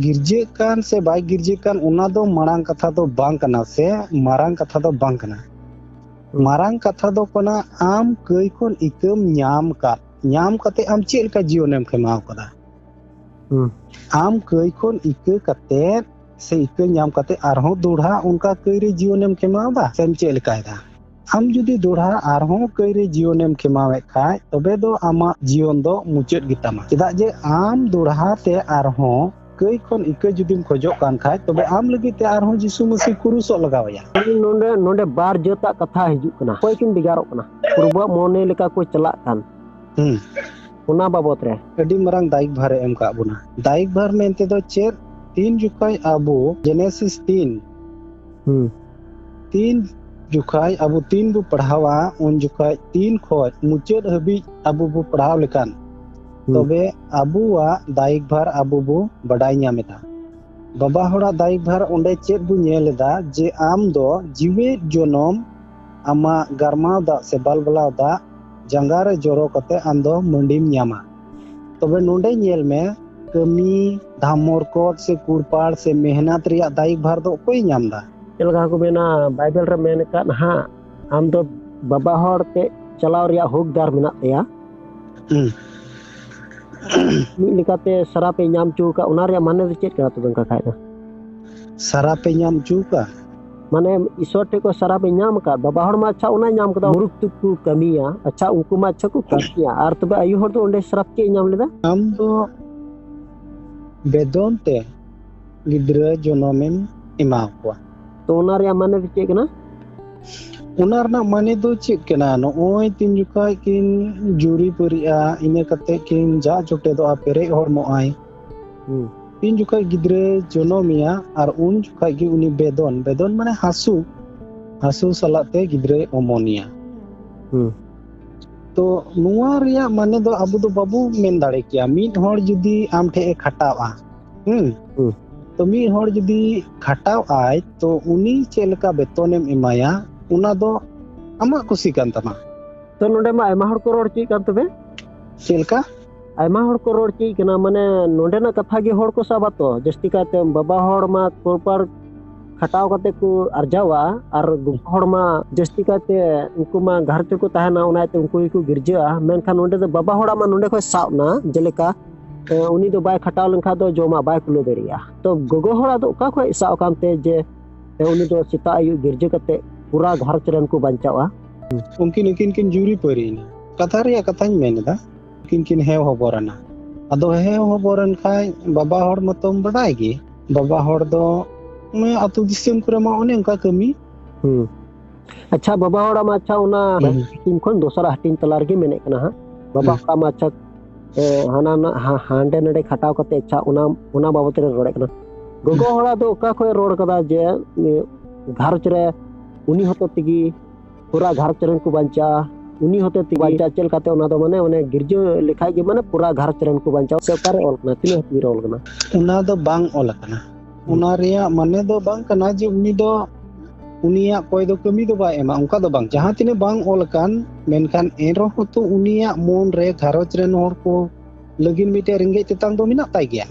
ᱜᱤᱨᱡᱟᱹᱜ ᱠᱟᱱ ᱥᱮ ᱵᱟᱭ ᱜᱤᱨᱡᱟᱹᱜ ᱠᱟᱱ, ᱚᱱᱟ ᱫᱚ ᱢᱟᱲᱟᱝ ᱠᱟᱛᱷᱟ ᱫᱚ ᱵᱟᱝ ᱠᱟᱱᱟ ᱥᱮ ᱢᱟᱨᱟᱝ ᱠᱟᱛᱷᱟ ᱫᱚ ᱵᱟᱝ ᱠᱟᱱᱟ᱾ ᱦᱩᱸ᱾ ᱢᱟᱨᱟᱝ ᱠᱟᱛᱷᱟ ᱫᱚ ᱠᱟᱱᱟ, ᱟᱢ ᱠᱟᱹᱭ ᱠᱷᱚᱱ ᱤᱠᱟᱹᱢ ᱧᱟᱢ ᱠᱟᱫ, ᱧᱟᱢ ᱠᱟᱛᱮ ᱟᱢ ᱪᱮᱫ ᱞᱮᱠᱟ ᱡᱤᱭᱚᱱᱮᱢ ᱠᱷᱮᱢᱟᱣ ᱠᱟᱫᱟ? ᱦᱩᱸ᱾ ᱟᱢ ᱠᱟᱹᱭ ᱠᱷᱚᱱ ᱤᱠᱟᱹ ᱠᱟᱛᱮ ᱥᱮ ᱤᱠᱟᱹ ᱧᱟᱢ ᱠᱟᱛᱮ ᱟᱨᱦᱚᱸ ᱫᱚᱲᱦᱟ ᱚᱱᱠᱟ ᱠᱟᱹᱭ ᱨᱮ ᱡᱤᱭᱚᱱᱮᱢ ᱠᱷᱮᱢᱟᱣ ᱮᱫᱟ ᱥᱮᱢ ᱪᱮᱫ ᱞᱮᱠᱟᱭᱮᱫᱟ? ᱟᱢ ᱡᱩᱫᱤ ᱫᱚᱲᱦᱟ ᱟᱨᱦᱚᱸ ᱠᱟᱹᱭ ᱨᱮ ᱡᱤᱭᱚᱱᱮᱢ ᱠᱷᱮᱢᱟᱣᱮᱫ ᱠᱷᱟᱡ, ᱛᱚᱵᱮ ᱫᱚ ᱟᱢᱟᱜ ᱡᱤᱭᱚᱱ ᱫᱚ ᱢᱩᱪᱟᱹᱫ ᱜᱮᱛᱟᱢᱟ᱾ ᱪᱮᱫᱟᱜ ᱡᱮ ᱟᱢ ᱫᱚᱲᱦᱟ ᱛᱮ ᱟᱨᱦᱚᱸ ᱠᱟᱹᱭ ᱠᱷᱚᱱ ᱤᱠᱟᱹ ᱡᱩᱫᱤᱢ ᱠᱷᱚᱡᱚᱜ ᱠᱟᱱ ᱠᱷᱟᱡ, ᱛᱚᱵᱮ ᱟᱢ ᱞᱟᱹᱜᱤᱫ ᱛᱮ ᱟᱨᱦᱚᱸ ᱡᱤᱥᱩ ᱢᱟᱹᱥᱤ ᱠᱩᱨᱩᱥᱚᱜ ᱞᱟᱜᱟᱣ ᱟᱭᱟ᱾ ᱱᱚᱰᱮ, ᱱᱚᱰᱮ ᱵᱟᱨ ᱡᱟᱹᱛᱟᱜ ᱠᱟᱛᱷᱟ ᱦᱤᱡᱩᱜ ᱠᱟᱱᱟ᱾ ᱚᱠᱚᱭ ᱠᱤᱱ ᱵᱷᱮᱜᱟᱨᱚᱜ ᱠᱟᱱᱟ? ᱯᱨᱚᱵᱷᱩᱣᱟᱜ ᱢᱚᱱᱮ ᱞᱮᱠᱟ ᱠᱚ ᱪᱟᱞᱟᱜ ᱠᱟᱱ᱾ ᱦᱩᱸ᱾ ᱚᱱᱟ ᱵᱟᱵᱚᱛ ᱨᱮ᱾ ᱟᱹᱰᱤ ᱢᱟᱨᱟᱝ ᱫᱟᱭᱤᱠ ᱵᱷᱟᱨ ᱮ ᱮᱢ ᱠᱟᱜ ᱵᱚᱱᱟ᱾ ᱫᱟᱭᱤᱠ ᱵᱷᱟᱨ ᱢᱮᱱᱛᱮ ᱫᱚ ᱪᱮᱫ? ᱛᱤᱱ ᱡᱚᱠᱷᱟᱡ ᱟᱵᱚ ᱡᱮᱱᱮᱥᱤᱥ ᱛᱤᱱ, ᱦᱩᱸ᱾ ᱛᱤᱱ ᱡᱚᱠᱷᱟᱡ ᱟᱵᱚ ᱛᱤᱱ ᱵᱚ ᱯᱟᱲᱦᱟᱣᱟ, ᱩᱱ ᱡᱚᱠᱷᱟᱡ ᱛᱤᱱ ᱠᱷᱚᱡ ᱢᱩᱪᱟᱹᱫ ᱦᱟᱹᱵᱤᱡ ᱟᱵᱚ ᱵᱚ ᱯᱟᱲᱦᱟᱣ ᱞᱮᱠᱷᱟᱱ, ᱦᱩᱸ᱾ ᱛᱚᱵᱮ ᱟᱵᱚᱣᱟᱜ ᱫᱟᱭᱤᱠ ᱵᱷᱟᱨ ᱟᱵᱚ ᱵᱚ ᱵᱟᱰᱟᱭ ᱧᱟᱢ ᱮᱫᱟ᱾ ᱵᱟᱵᱟ ᱦᱚᱲᱟᱜ ᱫᱟᱭᱤᱠ ᱵᱷᱟᱨ ᱚᱸᱰᱮ ᱪᱮᱫ ᱵᱚ ᱧᱮᱞ ᱮᱫᱟ, ᱡᱮ ᱟᱢ ᱫᱚ ᱡᱤᱣᱮᱫ ᱡᱚᱱᱚᱢ ᱟᱢᱟᱜ ᱜᱟᱨᱢᱟᱣ ᱫᱟᱜ ᱥᱮ ᱵᱟᱞᱵᱟᱞᱟᱣ ᱫᱟᱜ ᱡᱟᱸᱜᱟ ᱨᱮ ᱡᱚᱨᱚ ᱠᱟᱛᱮ ᱟᱢ ᱫᱚ ᱢᱟᱹᱰᱤᱢ ᱧᱟᱢᱟ᱾ ᱛᱚᱵᱮ ᱱᱚᱰᱮ ᱧᱮᱞ ᱢᱮ, ᱠᱟᱹᱢᱤ, ᱫᱷᱟᱢᱚᱨ ᱠᱚᱴ ᱥᱮ ᱠᱩᱲᱯᱟᱲ ᱥᱮ ᱢᱮᱦᱱᱟᱛ ᱨᱮᱭᱟᱜ ᱫᱟᱭᱤᱠ ᱵᱷᱟᱨ ᱫᱚ ᱚᱠᱚᱭ ᱧᱟᱢ ᱮᱫᱟ? ᱪᱮᱫ ᱞᱮᱠᱟ ᱠᱚ ᱢᱮᱱᱟ, ᱵᱟᱭᱵᱮᱞ ᱨᱮ ᱢᱮᱱ ᱟᱠᱟᱫ ᱦᱟᱸᱜ, ᱟᱢ ᱫᱚ ᱵᱟᱵᱟ ᱦᱚᱲ ᱛᱮ ᱪᱟᱞᱟᱣ ᱨᱮᱭᱟᱜ ᱦᱚᱠᱫᱟᱨ ᱢᱮᱱᱟᱜ ᱛᱟᱭᱟ᱾ ᱦᱩᱸ᱾ ᱢᱤᱫ ᱞᱮᱠᱟᱛᱮ ᱥᱟᱨᱟᱯ ᱮ ᱧᱟᱢ ᱦᱚᱪᱚ ᱟᱠᱟᱫ, ᱚᱱᱟ ᱨᱮᱭᱟᱜ ᱢᱟᱱᱮ ᱫᱚ ᱪᱮᱫ ᱠᱟᱱᱟ ᱛᱚᱵᱮ ᱚᱱᱠᱟ ᱠᱷᱟᱡ ᱫᱚ? ᱥᱟᱨᱟᱯ ᱮ ᱧᱟᱢ ᱦᱚᱪᱚ ᱟᱠᱟᱫ? ᱢᱟᱱᱮ ᱤᱥᱚᱨ ᱴᱷᱮᱡ ᱠᱷᱚᱱ ᱥᱟᱨᱟᱯ ᱮ ᱧᱟᱢ ᱟᱠᱟᱫ᱾ ᱵᱟᱵᱟ ᱦᱚᱲ ᱢᱟ ᱟᱪᱪᱷᱟ ᱚᱱᱟᱭ ᱧᱟᱢ ᱠᱟᱫᱟ, ᱢᱩᱨᱩᱠ ᱛᱮᱠᱚ ᱠᱟᱹᱢᱤᱭᱟ, ᱟᱪᱪᱷᱟ ᱩᱱᱠᱩ ᱢᱟ ᱟᱪᱪᱷᱟ ᱠᱚ ᱠᱟᱹᱢᱤᱭᱟ, ᱟᱨ ᱛᱚᱵᱮ ᱟᱭᱳ ᱦᱚᱲ ᱫᱚ ᱚᱸᱰᱮ ᱥᱟᱨᱟᱯ ᱪᱮᱫ ᱮ ᱧᱟᱢ ᱞᱮᱫᱟ? ᱟᱢ ᱫᱚ ᱵᱮᱫᱚᱱ ᱛᱮ ᱜᱤᱫᱽᱨᱟᱹ ᱡᱚᱱᱚᱢᱮᱢ ᱮᱢᱟ ᱠᱚᱣᱟ᱾ ᱛᱚ ᱚᱱᱟ ᱨᱮᱭᱟᱜ ᱢᱟᱱᱮ ᱫᱚ ᱪᱮᱫ ᱠᱟᱱᱟ? ᱚᱱᱟ ᱨᱮᱱᱟᱜ ᱢᱟᱱᱮ ᱫᱚ ᱪᱮᱫ ᱠᱟᱱᱟ? ᱱᱚᱜᱼᱚᱭ ᱛᱤᱱ ᱡᱚᱠᱷᱟᱡ ᱠᱤᱱ ᱡᱩᱨᱤ ᱯᱟᱹᱨᱤᱜᱼᱟ, ᱤᱱᱟᱹ ᱠᱟᱛᱮ ᱠᱤᱱ ᱡᱟ ᱡᱚᱴᱮᱫᱚᱜᱼᱟ, ᱯᱮᱨᱮᱡ ᱦᱚᱲᱢᱚᱜᱼᱟᱭ᱾ ᱦᱩᱸ᱾ ᱛᱤᱱ ᱡᱚᱠᱷᱟᱡ ᱜᱤᱫᱽᱨᱟᱹᱭ ᱡᱚᱱᱚᱢᱮᱭᱟ, ᱟᱨ ᱩᱱ ᱡᱚᱠᱷᱟᱡ ᱜᱮ ᱩᱱᱤ ᱵᱮᱫᱚᱱ, ᱵᱮᱫᱚᱱ ᱢᱟᱱᱮ ᱦᱟᱹᱥᱩ, ᱦᱟᱹᱥᱩ ᱥᱟᱞᱟᱜ ᱛᱮ ᱜᱤᱫᱽᱨᱟᱹᱭ ᱚᱢᱚᱱᱮᱭᱟ᱾ ᱦᱩᱸ᱾ ᱛᱚ ᱱᱚᱣᱟ ᱨᱮᱭᱟᱜ ᱢᱟᱱᱮ ᱫᱚ ᱟᱵᱚ ᱫᱚ ᱵᱟᱵᱚ ᱢᱮᱱ ᱫᱟᱲᱮ ᱠᱮᱭᱟ, ᱢᱤᱫ ᱦᱚᱲ ᱡᱩᱫᱤ ᱟᱢ ᱴᱷᱮᱡ ᱮ ᱠᱷᱟᱴᱟᱜᱼᱟ, ᱦᱩᱸ? ᱦᱩᱸ᱾ ᱛᱚ ᱢᱤᱫ ᱦᱚᱲ ᱡᱩᱫᱤ ᱠᱷᱟᱴᱟᱣ ᱟᱭ, ᱛᱚ ᱩᱱᱤ ᱪᱮᱫ ᱞᱮᱠᱟ ᱵᱮᱛᱚᱱᱮᱢ ᱮᱢᱟᱭᱟ, ᱚᱱᱟ ᱫᱚ ᱟᱢᱟᱜ ᱠᱩᱥᱤ ᱠᱟᱱ ᱛᱟᱢᱟ᱾ ᱛᱚ ᱱᱚᱰᱮ ᱢᱟ ᱟᱭᱢᱟ ᱦᱚᱲ ᱠᱚ ᱨᱚᱲ ᱦᱚᱪᱚᱭᱮᱫ ᱠᱟᱱ ᱛᱚᱵᱮ? ᱪᱮᱫ ᱞᱮᱠᱟ? ᱟᱭᱢᱟ ᱦᱚᱲ ᱠᱚ ᱨᱚᱲ ᱦᱚᱪᱚᱭᱮᱫ ᱠᱟᱱᱟ, ᱢᱟᱱᱮ ᱱᱚᱰᱮᱱᱟᱜ ᱠᱟᱛᱷᱟ ᱜᱮ ᱦᱚᱲ ᱠᱚ ᱥᱟᱵᱟ ᱛᱚ, ᱡᱟᱹᱥᱛᱤ ᱠᱟᱭᱛᱮ ᱵᱟᱵᱟ ᱦᱚᱲ ᱢᱟ ᱠᱚᱲᱯᱟᱲ ᱠᱷᱟᱴᱟᱣ ᱠᱟᱛᱮ ᱠᱚ ᱟᱨᱡᱟᱣᱟ, ᱟᱨ ᱜᱚᱜᱚ ᱦᱚᱲ ᱢᱟ ᱡᱟᱹᱥᱛᱤ ᱠᱟᱭᱛᱮ ᱩᱱᱠᱩ ᱢᱟ ᱜᱷᱟᱨᱚᱸᱡᱽ ᱨᱮᱠᱚ ᱛᱟᱦᱮᱱᱟ, ᱚᱱᱟ ᱤᱭᱟᱹᱛᱮ ᱩᱱᱠᱩ ᱜᱮᱠᱚ ᱜᱤᱨᱡᱟᱹᱜᱼᱟ᱾ ᱢᱮᱱᱠᱷᱟᱱ ᱱᱚᱰᱮ ᱫᱚ ᱵᱟᱵᱟ ᱦᱚᱲᱟᱜ ᱢᱟ ᱱᱚᱰᱮ ᱠᱷᱚᱡ ᱥᱟᱵ ᱮᱱᱟ, ᱡᱮᱞᱮᱠᱟ, ᱮ, ᱩᱱᱤ ᱫᱚ ᱵᱟᱭ ᱠᱷᱟᱴᱟᱣ ᱞᱮᱱᱠᱷᱟᱱ ᱫᱚ ᱡᱚᱢᱟᱜ ᱵᱟᱭ ᱠᱩᱞᱟᱹᱣ ᱫᱟᱲᱮᱭᱟᱜᱼᱟ᱾ ᱛᱚ ᱜᱚᱜᱚ ᱦᱚᱲᱟᱜ ᱫᱚ ᱚᱠᱟ ᱠᱷᱚᱡ ᱥᱟᱵ ᱟᱠᱟᱱ ᱛᱮ ᱡᱮ, ᱮ, ᱩᱱᱤ ᱫᱚ ᱥᱮᱛᱟᱜ ᱟᱹᱭᱩᱵ ᱜᱤᱨᱡᱟᱹ ᱠᱟᱛᱮ ᱯᱩᱨᱟ ᱜᱷᱟᱨᱚᱸᱡᱽ ᱨᱮᱱ ᱠᱚ ᱵᱟᱧᱪᱟᱣᱟ? ᱩᱱᱠᱤᱱ, ᱩᱱᱠᱤᱱ ᱠᱤᱱ ᱡᱩᱨᱤ ᱯᱟᱹᱨᱤᱭᱮᱱᱟ᱾ ᱠᱟᱛᱷᱟ ᱨᱮᱭᱟᱜ ᱠᱟᱛᱷᱟᱧ ᱢᱮᱱ ᱮᱫᱟ, ᱩᱱᱠᱤᱱ ᱠᱤᱱ ᱦᱮᱣ ᱦᱚᱵᱚᱨ ᱮᱱᱟ᱾ ᱟᱫᱚ ᱦᱮᱣ ᱦᱚᱵᱚᱨ ᱮᱱ ᱠᱷᱟᱡ ᱵᱟᱵᱟ ᱦᱚᱲ ᱢᱟᱛᱚᱢ ᱵᱟᱰᱟᱭ ᱜᱮ, ᱵᱟᱵᱟ ᱦᱚᱲ ᱫᱚ ᱚᱱᱮ ᱟᱹᱛᱩ ᱫᱤᱥᱚᱢ ᱠᱚᱨᱮ ᱢᱟ ᱚᱱᱮ ᱚᱱᱠᱟ ᱠᱟᱹᱢᱤ᱾ ᱦᱩᱸ᱾ ᱟᱪᱪᱷᱟ, ᱵᱟᱵᱟ ᱦᱚᱲᱟᱜ ᱢᱟ ᱟᱪᱪᱷᱟ ᱚᱱᱟ ᱦᱩᱸ᱾ ᱦᱟᱹᱴᱤᱧ ᱠᱷᱚᱱ ᱫᱚᱥᱟᱨᱟᱜ ᱦᱟᱹᱴᱤᱧ ᱛᱟᱞᱟ ᱨᱮᱜᱮ ᱢᱮᱱᱮᱫ ᱠᱟᱱᱟ ᱦᱟᱸᱜ᱾ ᱵᱟᱵᱟ ᱦᱩᱸ᱾ ᱦᱚᱲᱟᱜ ᱢᱟ ᱟᱪᱪᱷᱟ, ᱮ, ᱦᱟᱱᱟ ᱱᱟ-, ᱦᱟ-, ᱦᱟᱸᱰᱮ ᱱᱟᱰᱮ ᱠᱷᱟᱴᱟᱣ ᱠᱟᱛᱮ ᱟᱪᱪᱷᱟ ᱚᱱᱟ, ᱚᱱᱟ ᱵᱟᱵᱚᱛ ᱨᱮ ᱨᱚᱲᱮᱫ ᱠᱟᱱᱟ᱾ ᱜᱚᱜᱚ ᱦᱩᱸ᱾ ᱦᱚᱲᱟᱜ ᱫᱚ ᱚᱠᱟ ᱠᱷᱚᱡ ᱨᱚᱲ ᱠᱟᱫᱟ ᱡᱮ, ᱮ, ᱜᱷᱟᱨᱚᱸᱡᱽ ᱨᱮ ᱩᱱᱤ ᱦᱚᱛᱮ ᱛᱮᱜᱮ ᱯᱩᱨᱟ ᱜᱷᱟᱨᱚᱸᱡᱽ ᱨᱮᱱ ᱠᱚ ᱵᱟᱧᱪᱟᱜᱼᱟ? ᱩᱱᱤ ᱦᱚᱛᱮ ᱛᱮᱜᱮ ᱵᱟᱧᱪᱟᱣ ᱪᱮᱫ ᱞᱮᱠᱟᱛᱮ, ᱚᱱᱟ ᱫᱚ ᱢᱟᱱᱮ ᱚᱱᱮ ᱜᱤᱨᱡᱟᱹ ᱞᱮᱠᱷᱟᱡ ᱜᱮ ᱢᱟᱱᱮ ᱯᱩᱨᱟ ᱜᱷᱟᱨᱚᱸᱡᱽ ᱨᱮᱱ ᱠᱚ ᱵᱟᱧᱪᱟᱣ, ᱥᱮ ᱚᱠᱟᱨᱮ ᱚᱞ ᱠᱟᱱᱟ, ᱛᱤᱱᱟᱹᱜ ᱦᱟᱹᱴᱤᱧ ᱨᱮ ᱚᱞ ᱠᱟᱱᱟ? ᱚᱱᱟ ᱫᱚ ᱵᱟᱝ ᱚᱞ ᱟᱠᱟᱱᱟ᱾ ᱦᱩᱸ᱾ ᱚᱱᱟ ᱨᱮᱭᱟᱜ ᱢᱟᱱᱮ ᱫᱚ ᱵᱟᱝ ᱠᱟᱱᱟ ᱡᱮ ᱩᱱᱤ ᱫᱚ, ᱩᱱᱤᱭᱟᱜ ᱠᱚᱭ ᱫᱚ ᱠᱟᱹᱢᱤ ᱫᱚ ᱵᱟᱭ ᱮᱢᱟ, ᱚᱱᱠᱟ ᱫᱚ ᱵᱟᱝ᱾ ᱡᱟᱦᱟᱸ ᱛᱤᱱᱟᱹᱜ ᱵᱟᱝ ᱚᱞ ᱟᱠᱟᱱ, ᱢᱮᱱᱠᱷᱟᱱ ᱮᱱ ᱨᱮᱦᱚᱸ ᱛᱚ ᱩᱱᱤᱭᱟᱜ ᱢᱚᱱ ᱨᱮ ᱜᱷᱟᱨᱚᱸᱡᱽ ᱨᱮᱱ ᱦᱚᱲ ᱠᱚ ᱞᱟᱹᱜᱤᱫ ᱢᱤᱫᱴᱮᱡ ᱨᱮᱸᱜᱮᱡ ᱛᱮᱛᱟᱝ ᱫᱚ ᱢᱮᱱᱟᱜ ᱛᱟᱭ ᱜᱮᱭᱟ᱾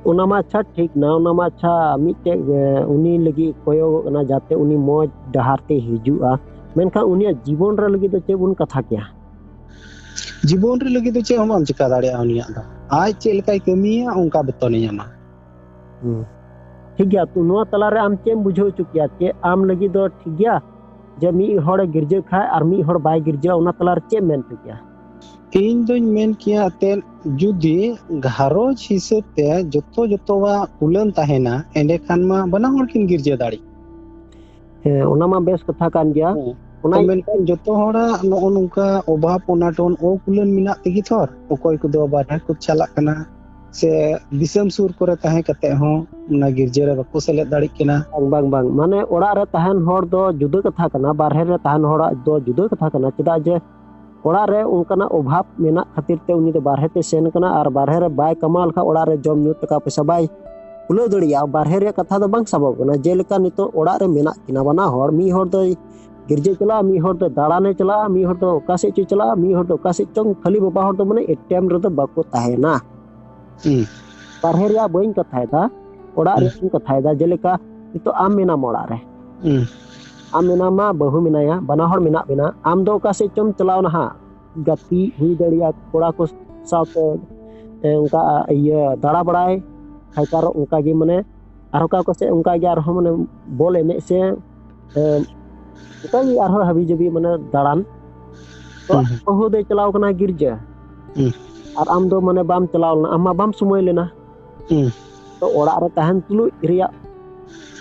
ᱚᱱᱟ ᱢᱟ ᱟᱪᱪᱷᱟ ᱴᱷᱤᱠ ᱱᱟ, ᱚᱱᱟ ᱢᱟ ᱟᱪᱪᱷᱟ ᱢᱤᱫᱴᱮᱡ, ᱮ, ᱩᱱᱤ ᱞᱟᱹᱜᱤᱫ ᱠᱚᱭᱚᱜᱚᱜ ᱠᱟᱱᱟ ᱡᱟᱛᱮ ᱩᱱᱤ ᱢᱚᱡᱽ ᱰᱟᱦᱟᱨ ᱛᱮ ᱦᱤᱡᱩᱜᱼᱟ, ᱢᱮᱱᱠᱷᱟᱱ ᱩᱱᱤᱭᱟᱜ ᱡᱤᱵᱚᱱ ᱨᱮ ᱞᱟᱹᱜᱤᱫ ᱫᱚ ᱪᱮᱫ ᱵᱚᱱ ᱠᱟᱛᱷᱟ ᱠᱮᱭᱟ? ᱡᱤᱵᱚᱱ ᱨᱮ ᱞᱟᱹᱜᱤᱫ ᱫᱚ ᱪᱮᱫ ᱦᱚᱸ ᱵᱟᱢ ᱪᱮᱠᱟ ᱫᱟᱲᱮᱭᱟᱜᱼᱟ᱾ ᱩᱱᱤᱭᱟᱜ ᱫᱚ ᱟᱡ ᱪᱮᱫ ᱞᱮᱠᱟᱭ ᱠᱟᱹᱢᱤᱭᱟ, ᱚᱱᱠᱟ ᱵᱮᱛᱚᱱᱮ ᱧᱟᱢᱟ᱾ ᱦᱩᱸ᱾ ᱴᱷᱤᱠ ᱜᱮᱭᱟ, ᱛᱚ ᱱᱚᱣᱟ ᱛᱟᱞᱟᱨᱮ ᱟᱢ ᱪᱮᱫ ᱮᱢ ᱵᱩᱡᱷᱟᱹᱣ ᱦᱚᱪᱚ ᱠᱮᱭᱟ? ᱪᱮᱫ ᱟᱢ ᱞᱟᱹᱜᱤᱫ ᱫᱚ ᱴᱷᱤᱠ ᱜᱮᱭᱟ ᱡᱮ ᱢᱤᱫ ᱦᱚᱲᱮ ᱜᱤᱨᱡᱟᱹ ᱠᱷᱟᱡ ᱟᱨ ᱢᱤᱫ ᱦᱚᱲ ᱵᱟᱭ ᱜᱤᱨᱡᱟᱹᱜᱼᱟ, ᱚᱱᱟ ᱛᱟᱞᱟᱨᱮ ᱪᱮᱫ ᱮᱢ ᱢᱮᱱ ᱦᱚᱪᱚ ᱠᱮᱭᱟ? ᱤᱧ ᱫᱚᱧ ᱢᱮᱱ ᱠᱮᱭᱟ, ᱮᱱᱛᱮᱫ ᱡᱩᱫᱤ ᱜᱷᱟᱨᱚᱸᱡᱽ ᱦᱤᱥᱟᱹᱵ ᱛᱮ ᱡᱚᱛᱚ ᱡᱚᱛᱚᱣᱟᱜ ᱠᱩᱞᱟᱹᱱ ᱛᱟᱦᱮᱱᱟ, ᱮᱸᱰᱮᱠᱷᱟᱱ ᱢᱟ ᱵᱟᱱᱟ ᱦᱚᱲ ᱠᱤᱱ ᱜᱤᱨᱡᱟᱹ ᱫᱟᱲᱮᱜ᱾ ᱦᱮᱸ, ᱚᱱᱟ ᱢᱟ ᱵᱮᱥ ᱠᱟᱛᱷᱟ ᱠᱟᱱ ᱜᱮᱭᱟ᱾ ᱦᱮᱸ᱾ ᱚᱱᱟ ᱛᱚ ᱢᱮᱱᱠᱷᱟᱱ ᱡᱚᱛᱚ ᱦᱚᱲᱟᱜ ᱱᱚᱜᱼᱚ ᱱᱚᱝᱠᱟ ᱚᱵᱷᱟᱵ ᱚᱱᱟᱴᱚᱱ ᱚᱠᱩᱞᱟᱹᱱ ᱢᱮᱱᱟᱜ ᱛᱮᱜᱮ ᱛᱷᱚᱨ ᱚᱠᱚᱭ ᱠᱚᱫᱚ ᱵᱟᱨᱦᱮ ᱠᱚ ᱪᱟᱞᱟᱜ ᱠᱟᱱᱟ, ᱥᱮ ᱫᱤᱥᱚᱢ ᱥᱩᱨ ᱠᱚᱨᱮ ᱛᱟᱦᱮᱸ ᱠᱟᱛᱮ ᱦᱚᱸ ᱚᱱᱟ ᱜᱤᱨᱡᱟᱹ ᱨᱮ ᱵᱟᱠᱚ ᱥᱮᱞᱮᱫ ᱫᱟᱲᱮᱜ ᱠᱟᱱᱟ᱾ ᱵᱟᱝ, ᱵᱟᱝ, ᱵᱟᱝ᱾ ᱢᱟᱱᱮ ᱚᱲᱟᱜ ᱨᱮ ᱛᱟᱦᱮᱱ ᱦᱚᱲ ᱫᱚ ᱡᱩᱫᱟᱹ ᱠᱟᱛᱷᱟ ᱠᱟᱱᱟ, ᱵᱟᱨᱦᱮ ᱨᱮ ᱛᱟᱦᱮᱱ ᱦᱚᱲᱟᱜ ᱫᱚ ᱡᱩᱫᱟᱹ ᱠᱟᱛᱷᱟ ᱠᱟᱱᱟ᱾ ᱪᱮᱫᱟᱜ ᱡᱮ ᱚᱲᱟᱜ ᱨᱮ ᱚᱱᱠᱟᱱᱟᱜ ᱚᱵᱷᱟᱵ ᱢᱮᱱᱟᱜ ᱠᱷᱟᱹᱛᱤᱨ ᱛᱮ ᱩᱱᱤ ᱫᱚ ᱵᱟᱨᱦᱮ ᱛᱮ ᱥᱮᱱ ᱠᱟᱱᱟ, ᱟᱨ ᱵᱟᱨᱦᱮ ᱨᱮ ᱵᱟᱭ ᱠᱟᱢᱟᱣ ᱞᱮᱠᱷᱟᱱ ᱚᱲᱟᱜ ᱨᱮ ᱡᱚᱢ ᱧᱩ ᱴᱟᱠᱟ ᱯᱚᱭᱥᱟ ᱵᱟᱭ ᱠᱩᱞᱟᱹᱣ ᱫᱟᱲᱮᱭᱟᱜᱼᱟ᱾ ᱵᱟᱨᱦᱮ ᱨᱮᱭᱟᱜ ᱠᱟᱛᱷᱟ ᱫᱚ ᱵᱟᱝ ᱥᱟᱵᱚᱜ ᱠᱟᱱᱟ᱾ ᱡᱮᱞᱮᱠᱟ ᱱᱤᱛᱚᱜ ᱚᱲᱟᱜ ᱨᱮ ᱢᱮᱱᱟᱜ ᱠᱤᱱᱟ ᱵᱟᱱᱟ ᱦᱚᱲ, ᱢᱤᱫ ᱦᱚᱲ ᱫᱚᱭ ᱜᱤᱨᱡᱟᱹ ᱪᱟᱞᱟᱜᱼᱟ, ᱢᱤᱫ ᱦᱚᱲ ᱫᱚ ᱫᱟᱬᱟᱱᱮ ᱪᱟᱞᱟᱜᱼᱟ, ᱢᱤᱫ ᱦᱚᱲ ᱫᱚ ᱚᱠᱟ ᱥᱮᱫ ᱪᱚᱭ ᱪᱟᱞᱟᱜᱼᱟ, ᱢᱤᱫ ᱦᱚᱲ ᱫᱚ ᱚᱠᱟ ᱥᱮᱫ ᱪᱚᱝ, ᱠᱷᱟᱹᱞᱤ ᱵᱟᱵᱟ ᱦᱚᱲ ᱫᱚ ᱢᱟᱱᱮ ᱮ ᱴᱟᱭᱤᱢ ᱨᱮᱫᱚ ᱵᱟᱠᱚ ᱛᱟᱦᱮᱱᱟ᱾ ᱦᱩᱸ᱾ ᱵᱟᱨᱦᱮ ᱨᱮᱭᱟᱜ ᱵᱟᱹᱧ ᱠᱟᱛᱷᱟᱭᱮᱫᱟ, ᱚᱲᱟᱜ ᱦᱩᱸ᱾ ᱨᱮᱭᱟᱜ ᱤᱧ ᱠᱟᱛᱷᱟᱭᱮᱫᱟ᱾ ᱡᱮᱞᱮᱠᱟ ᱱᱤᱛᱚᱜ ᱟᱢ ᱢᱮᱱᱟᱢ ᱚᱲᱟᱜ ᱨᱮ, ᱦᱩᱸ᱾ ᱟᱢ ᱢᱮᱱᱟᱢᱟ, ᱵᱟᱹᱦᱩ ᱢᱮᱱᱟᱭᱟ, ᱵᱟᱱᱟ ᱦᱚᱲ ᱢᱮᱱᱟᱜ ᱵᱮᱱᱟ, ᱟᱢ ᱫᱚ ᱚᱠᱟ ᱥᱮᱫ ᱪᱚᱢ ᱪᱟᱞᱟᱣ ᱱᱟᱦᱟᱜ, ᱜᱟᱛᱮ ᱦᱩᱭ ᱫᱟᱲᱮᱭᱟᱜᱼᱟ, ᱠᱚᱲᱟ ᱠᱚ ᱥᱟᱶᱛᱮ, ᱮ, ᱚᱱᱠᱟ ᱤᱭᱟᱹ ᱫᱟᱬᱟ ᱵᱟᱲᱟᱭ, ᱦᱟᱭᱠᱟᱨᱚᱜ, ᱚᱱᱠᱟ ᱜᱮ ᱢᱟᱱᱮ ᱟᱨᱦᱚᱸ ᱚᱠᱟ ᱠᱚ ᱥᱮᱫ ᱚᱱᱠᱟ ᱜᱮ ᱟᱨᱦᱚᱸ ᱢᱟᱱᱮ ᱵᱚᱞ ᱮᱱᱮᱡ ᱥᱮ, ᱮ, ᱚᱱᱠᱟ ᱜᱮ ᱟᱨᱦᱚᱸ ᱦᱟᱹᱵᱤ ᱡᱟᱹᱵᱤ ᱢᱟᱱᱮ ᱫᱟᱬᱟᱱ᱾ ᱛᱚ ᱦᱩᱸ, ᱦᱩᱸ᱾ ᱵᱟᱹᱦᱩ ᱫᱚᱭ ᱪᱟᱞᱟᱣ ᱠᱟᱱᱟ ᱜᱤᱨᱡᱟᱹ᱾ ᱦᱩᱸ᱾ ᱟᱨ ᱟᱢ ᱫᱚ ᱢᱟᱱᱮ ᱵᱟᱢ ᱪᱟᱞᱟᱣ ᱞᱮᱱᱟ, ᱟᱢ ᱢᱟ ᱵᱟᱢ ᱥᱚᱢᱚᱭ ᱞᱮᱱᱟ᱾ ᱦᱩᱸ᱾ ᱛᱚ ᱚᱲᱟᱜ ᱨᱮ ᱛᱟᱦᱮᱱ ᱛᱩᱞᱩᱡ ᱨᱮᱭᱟᱜ,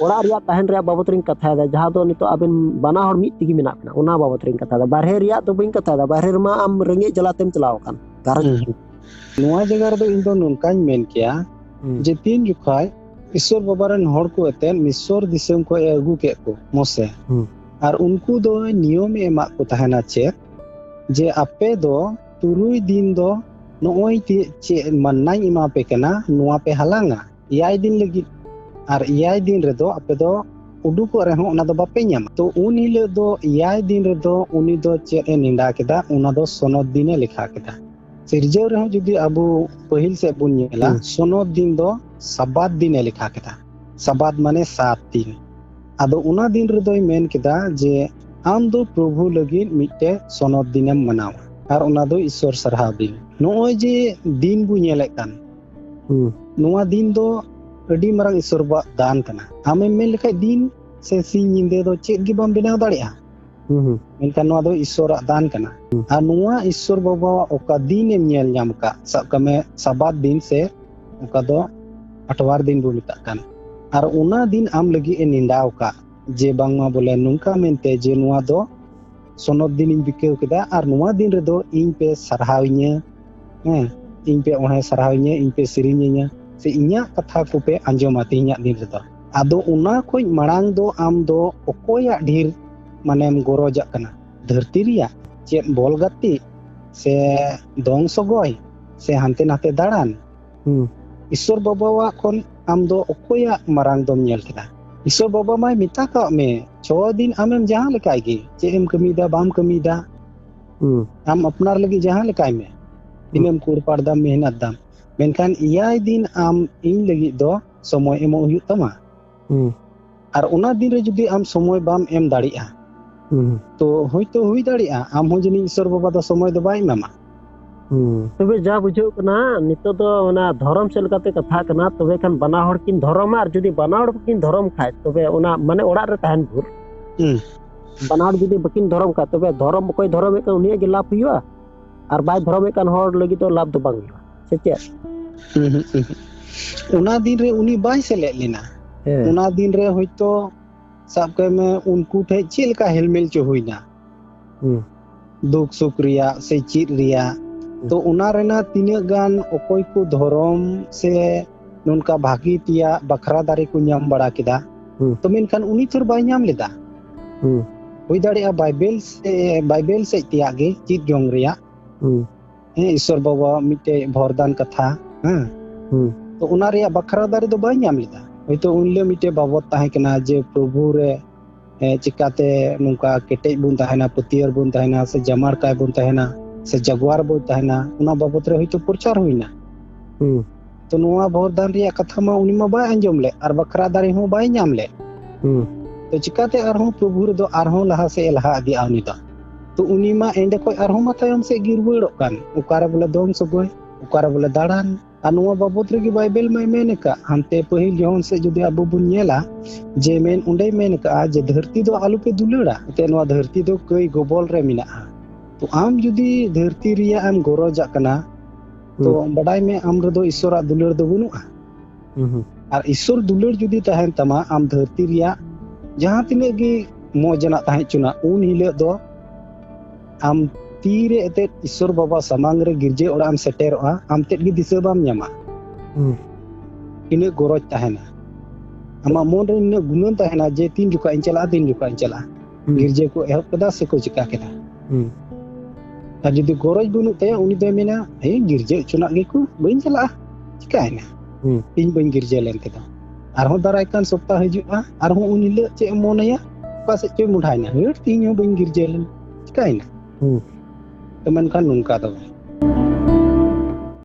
ᱚᱲᱟᱜ ᱨᱮᱭᱟᱜ ᱛᱟᱦᱮᱱ ᱨᱮᱭᱟᱜ ᱵᱟᱵᱚᱛ ᱨᱤᱧ ᱠᱟᱛᱷᱟᱭᱮᱫᱟ, ᱡᱟᱦᱟᱸ ᱫᱚ ᱱᱤᱛᱚᱜ ᱟᱵᱮᱱ ᱵᱟᱱᱟ ᱦᱚᱲ ᱢᱤᱫ ᱛᱮᱜᱮ ᱢᱮᱱᱟᱜ ᱵᱮᱱᱟ, ᱚᱱᱟ ᱵᱟᱵᱚᱛ ᱨᱤᱧ ᱠᱟᱛᱷᱟᱭᱮᱫᱟ᱾ ᱵᱟᱨᱦᱮ ᱨᱮᱭᱟᱜ ᱫᱚ ᱵᱟᱹᱧ ᱠᱟᱛᱷᱟᱭᱮᱫᱟ, ᱵᱟᱨᱦᱮ ᱨᱮᱢᱟ ᱟᱢ ᱨᱮᱸᱜᱮᱡ ᱡᱟᱞᱟ ᱛᱮᱢ ᱪᱟᱞᱟᱣ ᱟᱠᱟᱱ᱾ ᱜᱷᱟᱨᱚᱸᱡᱽ ᱦᱩᱸ, ᱦᱩᱸ᱾ ᱱᱚᱣᱟ ᱡᱟᱭᱜᱟ ᱨᱮᱫᱚ ᱤᱧ ᱫᱚ ᱱᱚᱝᱠᱟᱧ ᱢᱮᱱ ᱠᱮᱭᱟ ᱦᱩᱸ᱾ ᱡᱮ ᱛᱤᱱ ᱡᱚᱠᱷᱟᱡ ᱤᱥᱥᱚᱨ ᱵᱟᱵᱟ ᱨᱮᱱ ᱦᱚᱲ ᱠᱚ ᱮᱛᱮᱫ ᱢᱤᱥᱚᱨ ᱫᱤᱥᱚᱢ ᱠᱷᱚᱡ ᱮ ᱟᱹᱜᱩ ᱠᱮᱫ ᱠᱚ ᱢᱚᱥᱮ, ᱦᱩᱸ᱾ ᱟᱨ ᱩᱱᱠᱩ ᱫᱚ ᱱᱤᱭᱚᱢ ᱮ ᱮᱢᱟᱜ ᱠᱚ ᱛᱟᱦᱮᱱᱟ ᱪᱮᱫ? ᱡᱮ ᱟᱯᱮ ᱫᱚ ᱛᱩᱨᱩᱭ ᱫᱤᱱ ᱫᱚ ᱱᱚᱜᱼᱚᱭ ᱛᱤ-, ᱪᱮᱫ ᱢᱟᱱᱱᱟᱧ ᱮᱢᱟ ᱯᱮ ᱠᱟᱱᱟ, ᱱᱚᱣᱟ ᱯᱮ ᱦᱟᱞᱟᱝᱟ ᱮᱭᱟᱭ ᱫᱤᱱ ᱞᱟᱹᱜᱤᱫ, ᱟᱨ ᱮᱭᱟᱭ ᱫᱤᱱ ᱨᱮᱫᱚ ᱟᱯᱮ ᱫᱚ ᱩᱰᱩᱠᱚᱜ ᱨᱮᱦᱚᱸ ᱚᱱᱟ ᱫᱚ ᱵᱟᱯᱮ ᱧᱟᱢᱟ᱾ ᱛᱚ ᱩᱱ ᱦᱤᱞᱳᱜ ᱫᱚ ᱮᱭᱟᱭ ᱫᱤᱱ ᱨᱮᱫᱚ ᱩᱱᱤ ᱫᱚ ᱪᱮᱫ ᱮ ᱱᱮᱰᱟ ᱠᱮᱫᱟ, ᱚᱱᱟ ᱫᱚ ᱥᱚᱱᱚᱛ ᱫᱤᱱ ᱮ ᱞᱮᱠᱷᱟ ᱠᱮᱫᱟ᱾ ᱥᱤᱨᱡᱟᱹᱣ ᱨᱮᱦᱚᱸ ᱡᱩᱫᱤ ᱟᱵᱚ ᱯᱟᱹᱦᱤᱞ ᱥᱮᱫ ᱵᱚᱱ ᱧᱮᱞᱟ, ᱦᱩᱸ᱾ ᱥᱚᱱᱚᱛ ᱫᱤᱱ ᱫᱚ ᱥᱟᱵᱟᱛ ᱫᱤᱱ ᱮ ᱞᱮᱠᱷᱟ ᱠᱮᱫᱟ᱾ ᱥᱟᱵᱟᱛ ᱢᱟᱱᱮ ᱥᱟᱛ ᱫᱤᱱ᱾ ᱟᱫᱚ ᱚᱱᱟ ᱫᱤᱱ ᱨᱮᱫᱚᱭ ᱢᱮᱱ ᱠᱮᱫᱟ ᱡᱮ ᱟᱢ ᱫᱚ ᱯᱨᱚᱵᱷᱩ ᱞᱟᱹᱜᱤᱫ ᱢᱤᱫᱴᱮᱡ ᱥᱚᱱᱚᱛ ᱫᱤᱱᱮᱢ ᱢᱟᱱᱟᱣᱟ, ᱟᱨ ᱚᱱᱟ ᱫᱚ ᱤᱥᱥᱚᱨ ᱥᱟᱨᱦᱟᱣ ᱫᱤᱱ᱾ ᱱᱚᱜᱼᱚᱭ ᱡᱮ ᱫᱤᱱ ᱵᱚ ᱧᱮᱞᱮᱫ ᱠᱟᱱ, ᱦᱩᱸ᱾ ᱱᱚᱣᱟ ᱫᱤᱱ ᱫᱚ ᱟᱹᱰᱤ ᱢᱟᱨᱟᱝ ᱤᱥᱥᱚᱨ ᱵᱟᱵᱟᱣᱟᱜ ᱫᱟᱱ ᱠᱟᱱᱟ᱾ ᱟᱢᱮᱢ ᱢᱮᱱ ᱞᱮᱠᱷᱟᱡ ᱫᱤᱱ ᱥᱮ ᱥᱤᱧ ᱧᱤᱫᱟᱹ ᱫᱚ ᱪᱮᱫ ᱜᱮ ᱵᱟᱢ ᱵᱮᱱᱟᱣ ᱫᱟᱲᱮᱭᱟᱜᱼᱟ᱾ ᱦᱩᱸ, ᱦᱩᱸ᱾ ᱢᱮᱱᱠᱷᱟᱱ ᱱᱚᱣᱟ ᱫᱚ ᱤᱥᱥᱚᱨᱟᱜ ᱫᱟᱱ ᱠᱟᱱᱟ᱾ ᱦᱩᱸ᱾ ᱟᱨ ᱱᱚᱣᱟ ᱤᱥᱥᱚᱨ ᱵᱟᱵᱟᱣᱟᱜ ᱚᱠᱟ ᱫᱤᱱᱮᱢ ᱧᱮᱞ ᱧᱟᱢ ᱟᱠᱟᱫ, ᱥᱟᱵ ᱠᱟᱜ ᱢᱮ ᱥᱟᱵᱟᱛ ᱫᱤᱱ ᱥᱮ ᱚᱠᱟ ᱫᱚ ᱟᱴᱣᱟᱨ ᱫᱤᱱ ᱵᱚ ᱢᱮᱛᱟᱜ ᱠᱟᱱ, ᱟᱨ ᱚᱱᱟ ᱫᱤᱱ ᱟᱢ ᱞᱟᱹᱜᱤᱫ ᱮ ᱱᱮᱰᱟᱣ ᱟᱠᱟᱫ, ᱡᱮ ᱵᱟᱝᱢᱟ ᱵᱚᱞᱮ ᱱᱚᱝᱠᱟ ᱢᱮᱱᱛᱮ ᱡᱮ ᱱᱚᱣᱟ ᱫᱚ ᱥᱚᱱᱚᱛ ᱫᱤᱱᱤᱧ ᱵᱤᱠᱟᱹᱣ ᱠᱮᱫᱟ, ᱟᱨ ᱱᱚᱣᱟ ᱫᱤᱱ ᱨᱮᱫᱚ ᱤᱧ ᱯᱮ ᱥᱟᱨᱦᱟᱣᱤᱧᱟᱹ, ᱦᱮᱸ, ᱤᱧ ᱯᱮ ᱚᱬᱦᱮ ᱥᱟᱨᱦᱟᱣᱤᱧᱟᱹ, ᱤᱧ ᱯᱮ ᱥᱮᱨᱮᱧᱤᱧᱟᱹ, ᱥᱮ ᱤᱧᱟᱹᱜ ᱠᱟᱛᱷᱟ ᱠᱚᱯᱮ ᱟᱸᱡᱚᱢᱟ ᱛᱮᱦᱮᱧᱟᱜ ᱫᱤᱱ ᱨᱮᱫᱚ᱾ ᱟᱫᱚ ᱚᱱᱟ ᱠᱷᱚᱡ ᱢᱟᱲᱟᱝ ᱫᱚ ᱟᱢ ᱫᱚ ᱚᱠᱚᱭᱟᱜ ᱰᱷᱮᱨ ᱢᱟᱱᱮᱢ ᱜᱚᱨᱚᱡᱟᱜ ᱠᱟᱱᱟ? ᱫᱷᱟᱹᱨᱛᱤ ᱨᱮᱭᱟᱜ? ᱪᱮᱫ ᱵᱚᱞ ᱜᱟᱛᱮᱜ? ᱥᱮ ᱫᱚᱝ ᱥᱚᱜᱚᱭ? ᱥᱮ ᱦᱟᱱᱛᱮ ᱱᱟᱛᱮ ᱫᱟᱬᱟᱱ? ᱦᱩᱸ᱾ ᱤᱥᱥᱚᱨ ᱵᱟᱵᱟᱣᱟᱜ ᱠᱷᱚᱱ ᱟᱢ ᱫᱚ ᱚᱠᱚᱭᱟᱜ ᱢᱟᱨᱟᱝ ᱫᱚᱢ ᱧᱮᱞ ᱠᱮᱫᱟ? ᱤᱥᱥᱚᱨ ᱵᱟᱵᱟ ᱢᱟᱭ ᱢᱮᱛᱟ ᱠᱟᱜ ᱢᱮ, ᱪᱷᱚ ᱫᱤᱱ ᱟᱢᱮᱢ ᱡᱟᱦᱟᱸ ᱞᱮᱠᱟᱭ ᱜᱮ, ᱪᱮᱫ ᱮᱢ ᱠᱟᱹᱢᱤᱭᱮᱫᱟ, ᱵᱟᱢ ᱠᱟᱹᱢᱤᱭᱮᱫᱟ, ᱦᱩᱸ᱾ ᱟᱢ ᱟᱯᱱᱟᱨ ᱞᱟᱹᱜᱤᱫ ᱡᱟᱦᱟᱸ ᱞᱮᱠᱟᱭ ᱢᱮ, ᱦᱩᱸ᱾ ᱛᱤᱱᱟᱹᱜ ᱮᱢ ᱠᱩᱲᱯᱟᱲ ᱫᱟᱢ, ᱢᱮᱦᱱᱟᱛ ᱫᱟᱢ, ᱢᱮᱱᱠᱷᱟᱱ ᱮᱭᱟᱭ ᱫᱤᱱ ᱟᱢ ᱤᱧ ᱞᱟᱹᱜᱤᱫ ᱫᱚ ᱥᱚᱢᱚᱭ ᱮᱢᱚᱜ ᱦᱩᱭᱩᱜ ᱛᱟᱢᱟ᱾ ᱦᱩᱸ᱾ ᱟᱨ ᱚᱱᱟ ᱫᱤᱱ ᱨᱮ ᱡᱩᱫᱤ ᱟᱢ ᱥᱚᱢᱚᱭ ᱵᱟᱢ ᱮᱢ ᱫᱟᱲᱮᱭᱟᱜᱼᱟ, ᱦᱩᱸ᱾ ᱛᱚ ᱦᱳᱭᱛᱳ ᱦᱩᱭ ᱫᱟᱲᱮᱭᱟᱜᱼᱟ ᱟᱢ ᱦᱚᱸ ᱡᱟᱹᱱᱤᱡ ᱤᱥᱥᱚᱨ ᱵᱟᱵᱟ ᱫᱚ ᱥᱚᱢᱚᱭ ᱫᱚ ᱵᱟᱭ ᱮᱢᱟᱢᱟ᱾ ᱦᱩᱸ᱾ ᱛᱚᱵᱮ ᱡᱟ ᱵᱩᱡᱷᱟᱹᱜ ᱠᱟᱱᱟ, ᱱᱤᱛᱚᱜ ᱫᱚ ᱚᱱᱟ ᱫᱷᱚᱨᱚᱢ ᱥᱮᱫ ᱞᱮᱠᱟᱛᱮ ᱠᱟᱛᱷᱟ ᱠᱟᱱᱟ, ᱛᱚᱵᱮ ᱠᱷᱟᱱ ᱵᱟᱱᱟ ᱦᱚᱲ ᱠᱤᱱ ᱫᱷᱚᱨᱚᱢᱟ, ᱟᱨ ᱡᱩᱫᱤ ᱵᱟᱱᱟ ᱦᱚᱲ ᱠᱤᱱ ᱫᱷᱚᱨᱚᱢ ᱠᱷᱟᱡ, ᱛᱚᱵᱮ ᱚᱱᱟ ᱢᱟᱱᱮ ᱚᱲᱟᱜ ᱨᱮ ᱛᱟᱦᱮᱱ ᱵᱷᱳᱨ᱾ ᱦᱩᱸ᱾ ᱵᱟᱱᱟ ᱦᱚᱲ ᱡᱩᱫᱤ ᱵᱟᱹᱠᱤᱱ ᱫᱷᱚᱨᱚᱢ ᱠᱷᱟᱡ, ᱛᱚᱵᱮ ᱫᱷᱚᱨᱚᱢ ᱚᱠᱚᱭ ᱫᱷᱚᱨᱚᱢᱮᱫ ᱠᱟᱱ ᱩᱱᱤᱭᱟᱜ ᱜᱮ ᱞᱟᱵᱷ ᱦᱩᱭᱩᱜᱼᱟ, ᱟᱨ ᱵᱟᱭ ᱫᱷᱚᱨᱚᱢᱮᱫ ᱠᱟᱱ ᱦᱚᱲ ᱞᱟᱹᱜᱤᱫ ᱫᱚ ᱞᱟᱵᱷ ᱫᱚ ᱵᱟᱝ ᱦᱩᱭᱩᱜᱼᱟ, ᱥᱮ ᱪᱮᱫ? ᱦᱩᱸ, ᱦᱩᱸ, ᱦᱩᱸ᱾ ᱚᱱᱟ ᱫᱤᱱ ᱨᱮ ᱩᱱᱤ ᱵᱟᱭ ᱥᱮᱞᱮᱫ ᱞᱮᱱᱟ᱾ ᱦᱮᱸ᱾ ᱚᱱᱟ ᱫᱤᱱ ᱨᱮ ᱦᱚᱭᱛᱳ ᱥᱟᱵ ᱠᱟᱜ ᱢᱮ ᱩᱱᱠᱩ ᱴᱷᱮᱡ ᱪᱮᱫ ᱞᱮᱠᱟ ᱦᱮᱞᱢᱮᱞ ᱪᱚ ᱦᱩᱭᱱᱟ᱾ ᱦᱩᱸ᱾ ᱫᱩᱠ ᱥᱩᱠ ᱨᱮᱭᱟᱜ ᱥᱮ ᱪᱮᱫ ᱨᱮᱭᱟᱜ᱾ ᱦᱩᱸ᱾ ᱛᱚ ᱚᱱᱟ ᱨᱮᱱᱟᱜ ᱛᱤᱱᱟᱹᱜ ᱜᱟᱱ ᱚᱠᱚᱭ ᱠᱚ ᱫᱷᱚᱨᱚᱢ ᱥᱮ ᱱᱚᱝᱠᱟ ᱵᱷᱟᱹᱜᱤ ᱛᱮᱭᱟᱜ ᱵᱟᱠᱷᱨᱟ ᱫᱟᱨᱮ ᱠᱚ ᱧᱟᱢ ᱵᱟᱲᱟ ᱠᱮᱫᱟ᱾ ᱦᱩᱸ᱾ ᱛᱚ ᱢᱮᱱᱠᱷᱟᱱ ᱩᱱᱤ ᱛᱷᱚᱨ ᱵᱟᱭ ᱧᱟᱢ ᱞᱮᱫᱟ᱾ ᱦᱩᱸ᱾ ᱦᱩᱭ ᱫᱟᱲᱮᱭᱟᱜᱼᱟ ᱵᱟᱭᱵᱮᱞ ᱥᱮ, ᱵᱟᱭᱵᱮᱞ ᱥᱮᱫ ᱛᱮᱭᱟᱜ ᱜᱮ ᱪᱮᱫ ᱡᱚᱝ ᱨᱮᱭᱟᱜ᱾ ᱦᱩᱸ᱾ ᱦᱮᱸ, ᱤᱥᱚᱨ ᱵᱟᱵᱟᱣᱟᱜ ᱢᱤᱫᱴᱮᱡ ᱵᱷᱚᱨᱫᱟᱱ ᱠᱟᱛᱷᱟ, ᱦᱮᱸ᱾ ᱦᱩᱸ᱾ ᱛᱚ ᱚᱱᱟ ᱨᱮᱭᱟᱜ ᱵᱟᱠᱷᱨᱟ ᱫᱟᱨᱮ ᱫᱚ ᱵᱟᱭ ᱧᱟᱢ ᱞᱮᱫᱟ᱾ ᱦᱚᱭᱛᱳ ᱩᱱ ᱦᱤᱞᱳᱜ ᱢᱤᱫᱴᱮᱡ ᱵᱟᱵᱚᱛ ᱛᱟᱦᱮᱸ ᱠᱟᱱᱟ ᱡᱮ ᱯᱨᱚᱵᱷᱩ ᱨᱮ, ᱮ, ᱪᱤᱠᱟᱛᱮ ᱱᱚᱝᱠᱟ ᱠᱮᱴᱮᱡ ᱵᱚᱱ ᱛᱟᱦᱮᱱᱟ, ᱯᱟᱹᱛᱭᱟᱹᱨ ᱵᱚᱱ ᱛᱟᱦᱮᱱᱟ, ᱥᱮ ᱡᱟᱢᱟᱲ ᱠᱟᱭ ᱵᱚᱱ ᱛᱟᱦᱮᱱᱟ, ᱥᱮ ᱡᱟᱜᱣᱟᱨ ᱵᱚᱱ ᱛᱟᱦᱮᱱᱟ, ᱚᱱᱟ ᱵᱟᱵᱚᱛ ᱨᱮ ᱦᱚᱭᱛᱳ ᱯᱨᱚᱪᱟᱨ ᱦᱩᱭᱱᱟ᱾ ᱦᱩᱸ᱾ ᱛᱚ ᱱᱚᱣᱟ ᱵᱷᱚᱨᱫᱟᱱ ᱨᱮᱭᱟᱜ ᱠᱟᱛᱷᱟ ᱢᱟ ᱩᱱᱤ ᱢᱟ ᱵᱟᱭ ᱟᱸᱡᱚᱢ ᱞᱮᱫ, ᱟᱨ ᱵᱟᱠᱷᱨᱟ ᱫᱟᱨᱮ ᱦᱚᱸ ᱵᱟᱭ ᱧᱟᱢ ᱞᱮᱫ᱾ ᱦᱩᱸ᱾ ᱛᱚ ᱪᱤᱠᱟᱛᱮ ᱟᱨᱦᱚᱸ ᱯᱨᱚᱵᱷᱩ ᱨᱮᱫᱚ ᱟᱨᱦᱚᱸ ᱞᱟᱦᱟ ᱥᱮᱫ ᱮ ᱞᱟᱦᱟ ᱤᱫᱤᱜᱼᱟ ᱩᱱᱤ ᱫᱚ? ᱛᱚ ᱩᱱᱤ ᱢᱟ ᱮᱸᱰᱮ ᱠᱷᱚᱡ ᱟᱨᱦᱚᱸ ᱢᱟ ᱛᱟᱭᱚᱢ ᱥᱮᱫ ᱜᱮ ᱨᱩᱣᱟᱹᱲᱚᱜ ᱠᱟᱱ, ᱚᱠᱟᱨᱮ ᱵᱚᱞᱮ ᱫᱚᱝ ᱥᱚᱜᱚᱭ, ᱚᱠᱟᱨᱮ ᱵᱚᱞᱮ ᱫᱟᱬᱟᱱ᱾ ᱟᱨ ᱱᱚᱣᱟ ᱵᱟᱵᱚᱛ ᱨᱮᱜᱮ ᱵᱟᱭᱵᱮᱞ ᱢᱟᱭ ᱢᱮᱱ ᱟᱠᱟᱫ, ᱦᱟᱱᱛᱮ ᱯᱟᱹᱦᱤᱞ ᱡᱚᱦᱚᱱ ᱥᱮᱫ ᱡᱩᱫᱤ ᱟᱵᱚ ᱵᱚᱱ ᱧᱮᱞᱟ, ᱡᱮ ᱢᱮᱱ, ᱚᱸᱰᱮᱭ ᱢᱮᱱ ᱟᱠᱟᱫᱼᱟ ᱡᱮ ᱫᱷᱟᱹᱨᱛᱤ ᱫᱚ ᱟᱞᱚᱯᱮ ᱫᱩᱞᱟᱹᱲᱟ, ᱮᱱᱛᱮ ᱱᱚᱣᱟ ᱫᱷᱟᱹᱨᱛᱤ ᱫᱚ ᱠᱟᱹᱭ ᱜᱚᱵᱚᱞ ᱨᱮ ᱢᱮᱱᱟᱜᱼᱟ᱾ ᱛᱚ ᱟᱢ ᱡᱩᱫᱤ ᱫᱷᱟᱹᱨᱛᱤ ᱨᱮᱭᱟᱜ ᱮᱢ ᱜᱚᱨᱚᱡᱟᱜ ᱠᱟᱱᱟ, ᱛᱚ ᱦᱩᱸ᱾ ᱵᱟᱰᱟᱭ ᱢᱮ ᱟᱢ ᱨᱮᱫᱚ ᱤᱥᱚᱨᱟᱜ ᱫᱩᱞᱟᱹᱲ ᱫᱚ ᱵᱟᱹᱱᱩᱜᱼᱟ᱾ ᱦᱩᱸ, ᱦᱩᱸ᱾ ᱟᱨ ᱤᱥᱚᱨ ᱫᱩᱞᱟᱹᱲ ᱡᱩᱫᱤ ᱛᱟᱦᱮᱱ ᱛᱟᱢᱟ, ᱟᱢ ᱫᱷᱟᱹᱨᱛᱤ ᱨᱮᱭᱟᱜ ᱡᱟᱦᱟᱸ ᱛᱤᱱᱟᱹᱜ ᱜᱮ ᱢᱚᱡᱽ ᱟᱱᱟᱜ ᱛᱟᱦᱮᱸ ᱦᱚᱪᱚᱱᱟ, ᱩᱱ ᱦᱤᱞᱳᱜ ᱫᱚ ᱟᱢ ᱛᱤᱨᱮ ᱮᱛᱮᱫ ᱤᱥᱚᱨ ᱵᱟᱵᱟ ᱥᱟᱢᱟᱝ ᱨᱮ ᱜᱤᱨᱡᱟᱹ ᱚᱲᱟᱜ ᱮᱢ ᱥᱮᱴᱮᱨᱚᱜᱼᱟ, ᱟᱢ ᱛᱮᱫ ᱜᱮ ᱫᱤᱥᱟᱹ ᱵᱟᱢ ᱧᱟᱢᱟ᱾ ᱦᱩᱸ᱾ ᱛᱤᱱᱟᱹᱜ ᱜᱚᱨᱚᱡᱽ ᱛᱟᱦᱮᱱᱟ, ᱟᱢᱟᱜ ᱢᱚᱱ ᱨᱮ ᱱᱤᱱᱟᱹᱜ ᱜᱩᱱᱟᱹᱱ ᱛᱟᱦᱮᱱᱟ ᱡᱮ ᱛᱤᱱ ᱡᱚᱠᱷᱟᱜ ᱤᱧ ᱪᱟᱞᱟᱜᱼᱟ, ᱛᱤᱱ ᱡᱚᱠᱷᱟᱜ ᱤᱧ ᱪᱟᱞᱟᱜᱼᱟ᱾ ᱦᱩᱸ᱾ ᱜᱤᱨᱡᱟᱹ ᱠᱚ ᱮᱦᱚᱵ ᱠᱮᱫᱟ ᱥᱮᱠᱚ ᱪᱤᱠᱟ ᱠᱮᱫᱟ᱾ ᱦᱩᱸ᱾ ᱟᱨ ᱡᱩᱫᱤ ᱜᱚᱨᱚᱡᱽ ᱵᱟᱹᱱᱩᱜ ᱛᱟᱭᱟ, ᱩᱱᱤ ᱫᱚᱭ ᱢᱮᱱᱟ, "ᱦᱮᱸ, ᱜᱤᱨᱡᱟᱹ ᱦᱚᱪᱚᱱᱟᱜ ᱜᱮᱠᱚ, ᱵᱟᱹᱧ ᱪᱟᱞᱟᱜᱼᱟ, ᱪᱤᱠᱟᱭᱮᱱᱟ? ᱦᱩᱸ᱾ ᱤᱧ ᱵᱟᱹᱧ ᱜᱤᱨᱡᱟᱹ ᱞᱮᱱ ᱛᱮᱫᱚ?" ᱟᱨᱦᱚᱸ ᱫᱟᱨᱟᱭ ᱠᱟᱱ ᱥᱚᱯᱛᱟ ᱦᱤᱡᱩᱜᱼᱟ, ᱟᱨᱦᱚᱸ ᱩᱱ ᱦᱤᱞᱳᱜ ᱪᱮᱫ ᱮᱢ ᱢᱚᱱᱮᱭᱟ? ᱚᱠᱟ ᱥᱮᱫ ᱪᱚᱭ ᱢᱚᱰᱷᱟᱭᱮᱱᱟ, "ᱦᱟᱹᱴ, ᱛᱮᱦᱮᱧ ᱦᱚᱸ ᱵᱟᱹᱧ ᱜᱤᱨᱡᱟᱹ ᱞᱮᱱᱟ, ᱪᱤᱠᱟᱭᱮᱱᱟ?" ᱦᱩᱸ᱾ ᱛᱚ ᱢᱮᱱᱠᱷᱟᱱ ᱱᱚᱝᱠᱟ ᱫᱚ ᱵᱟᱝ᱾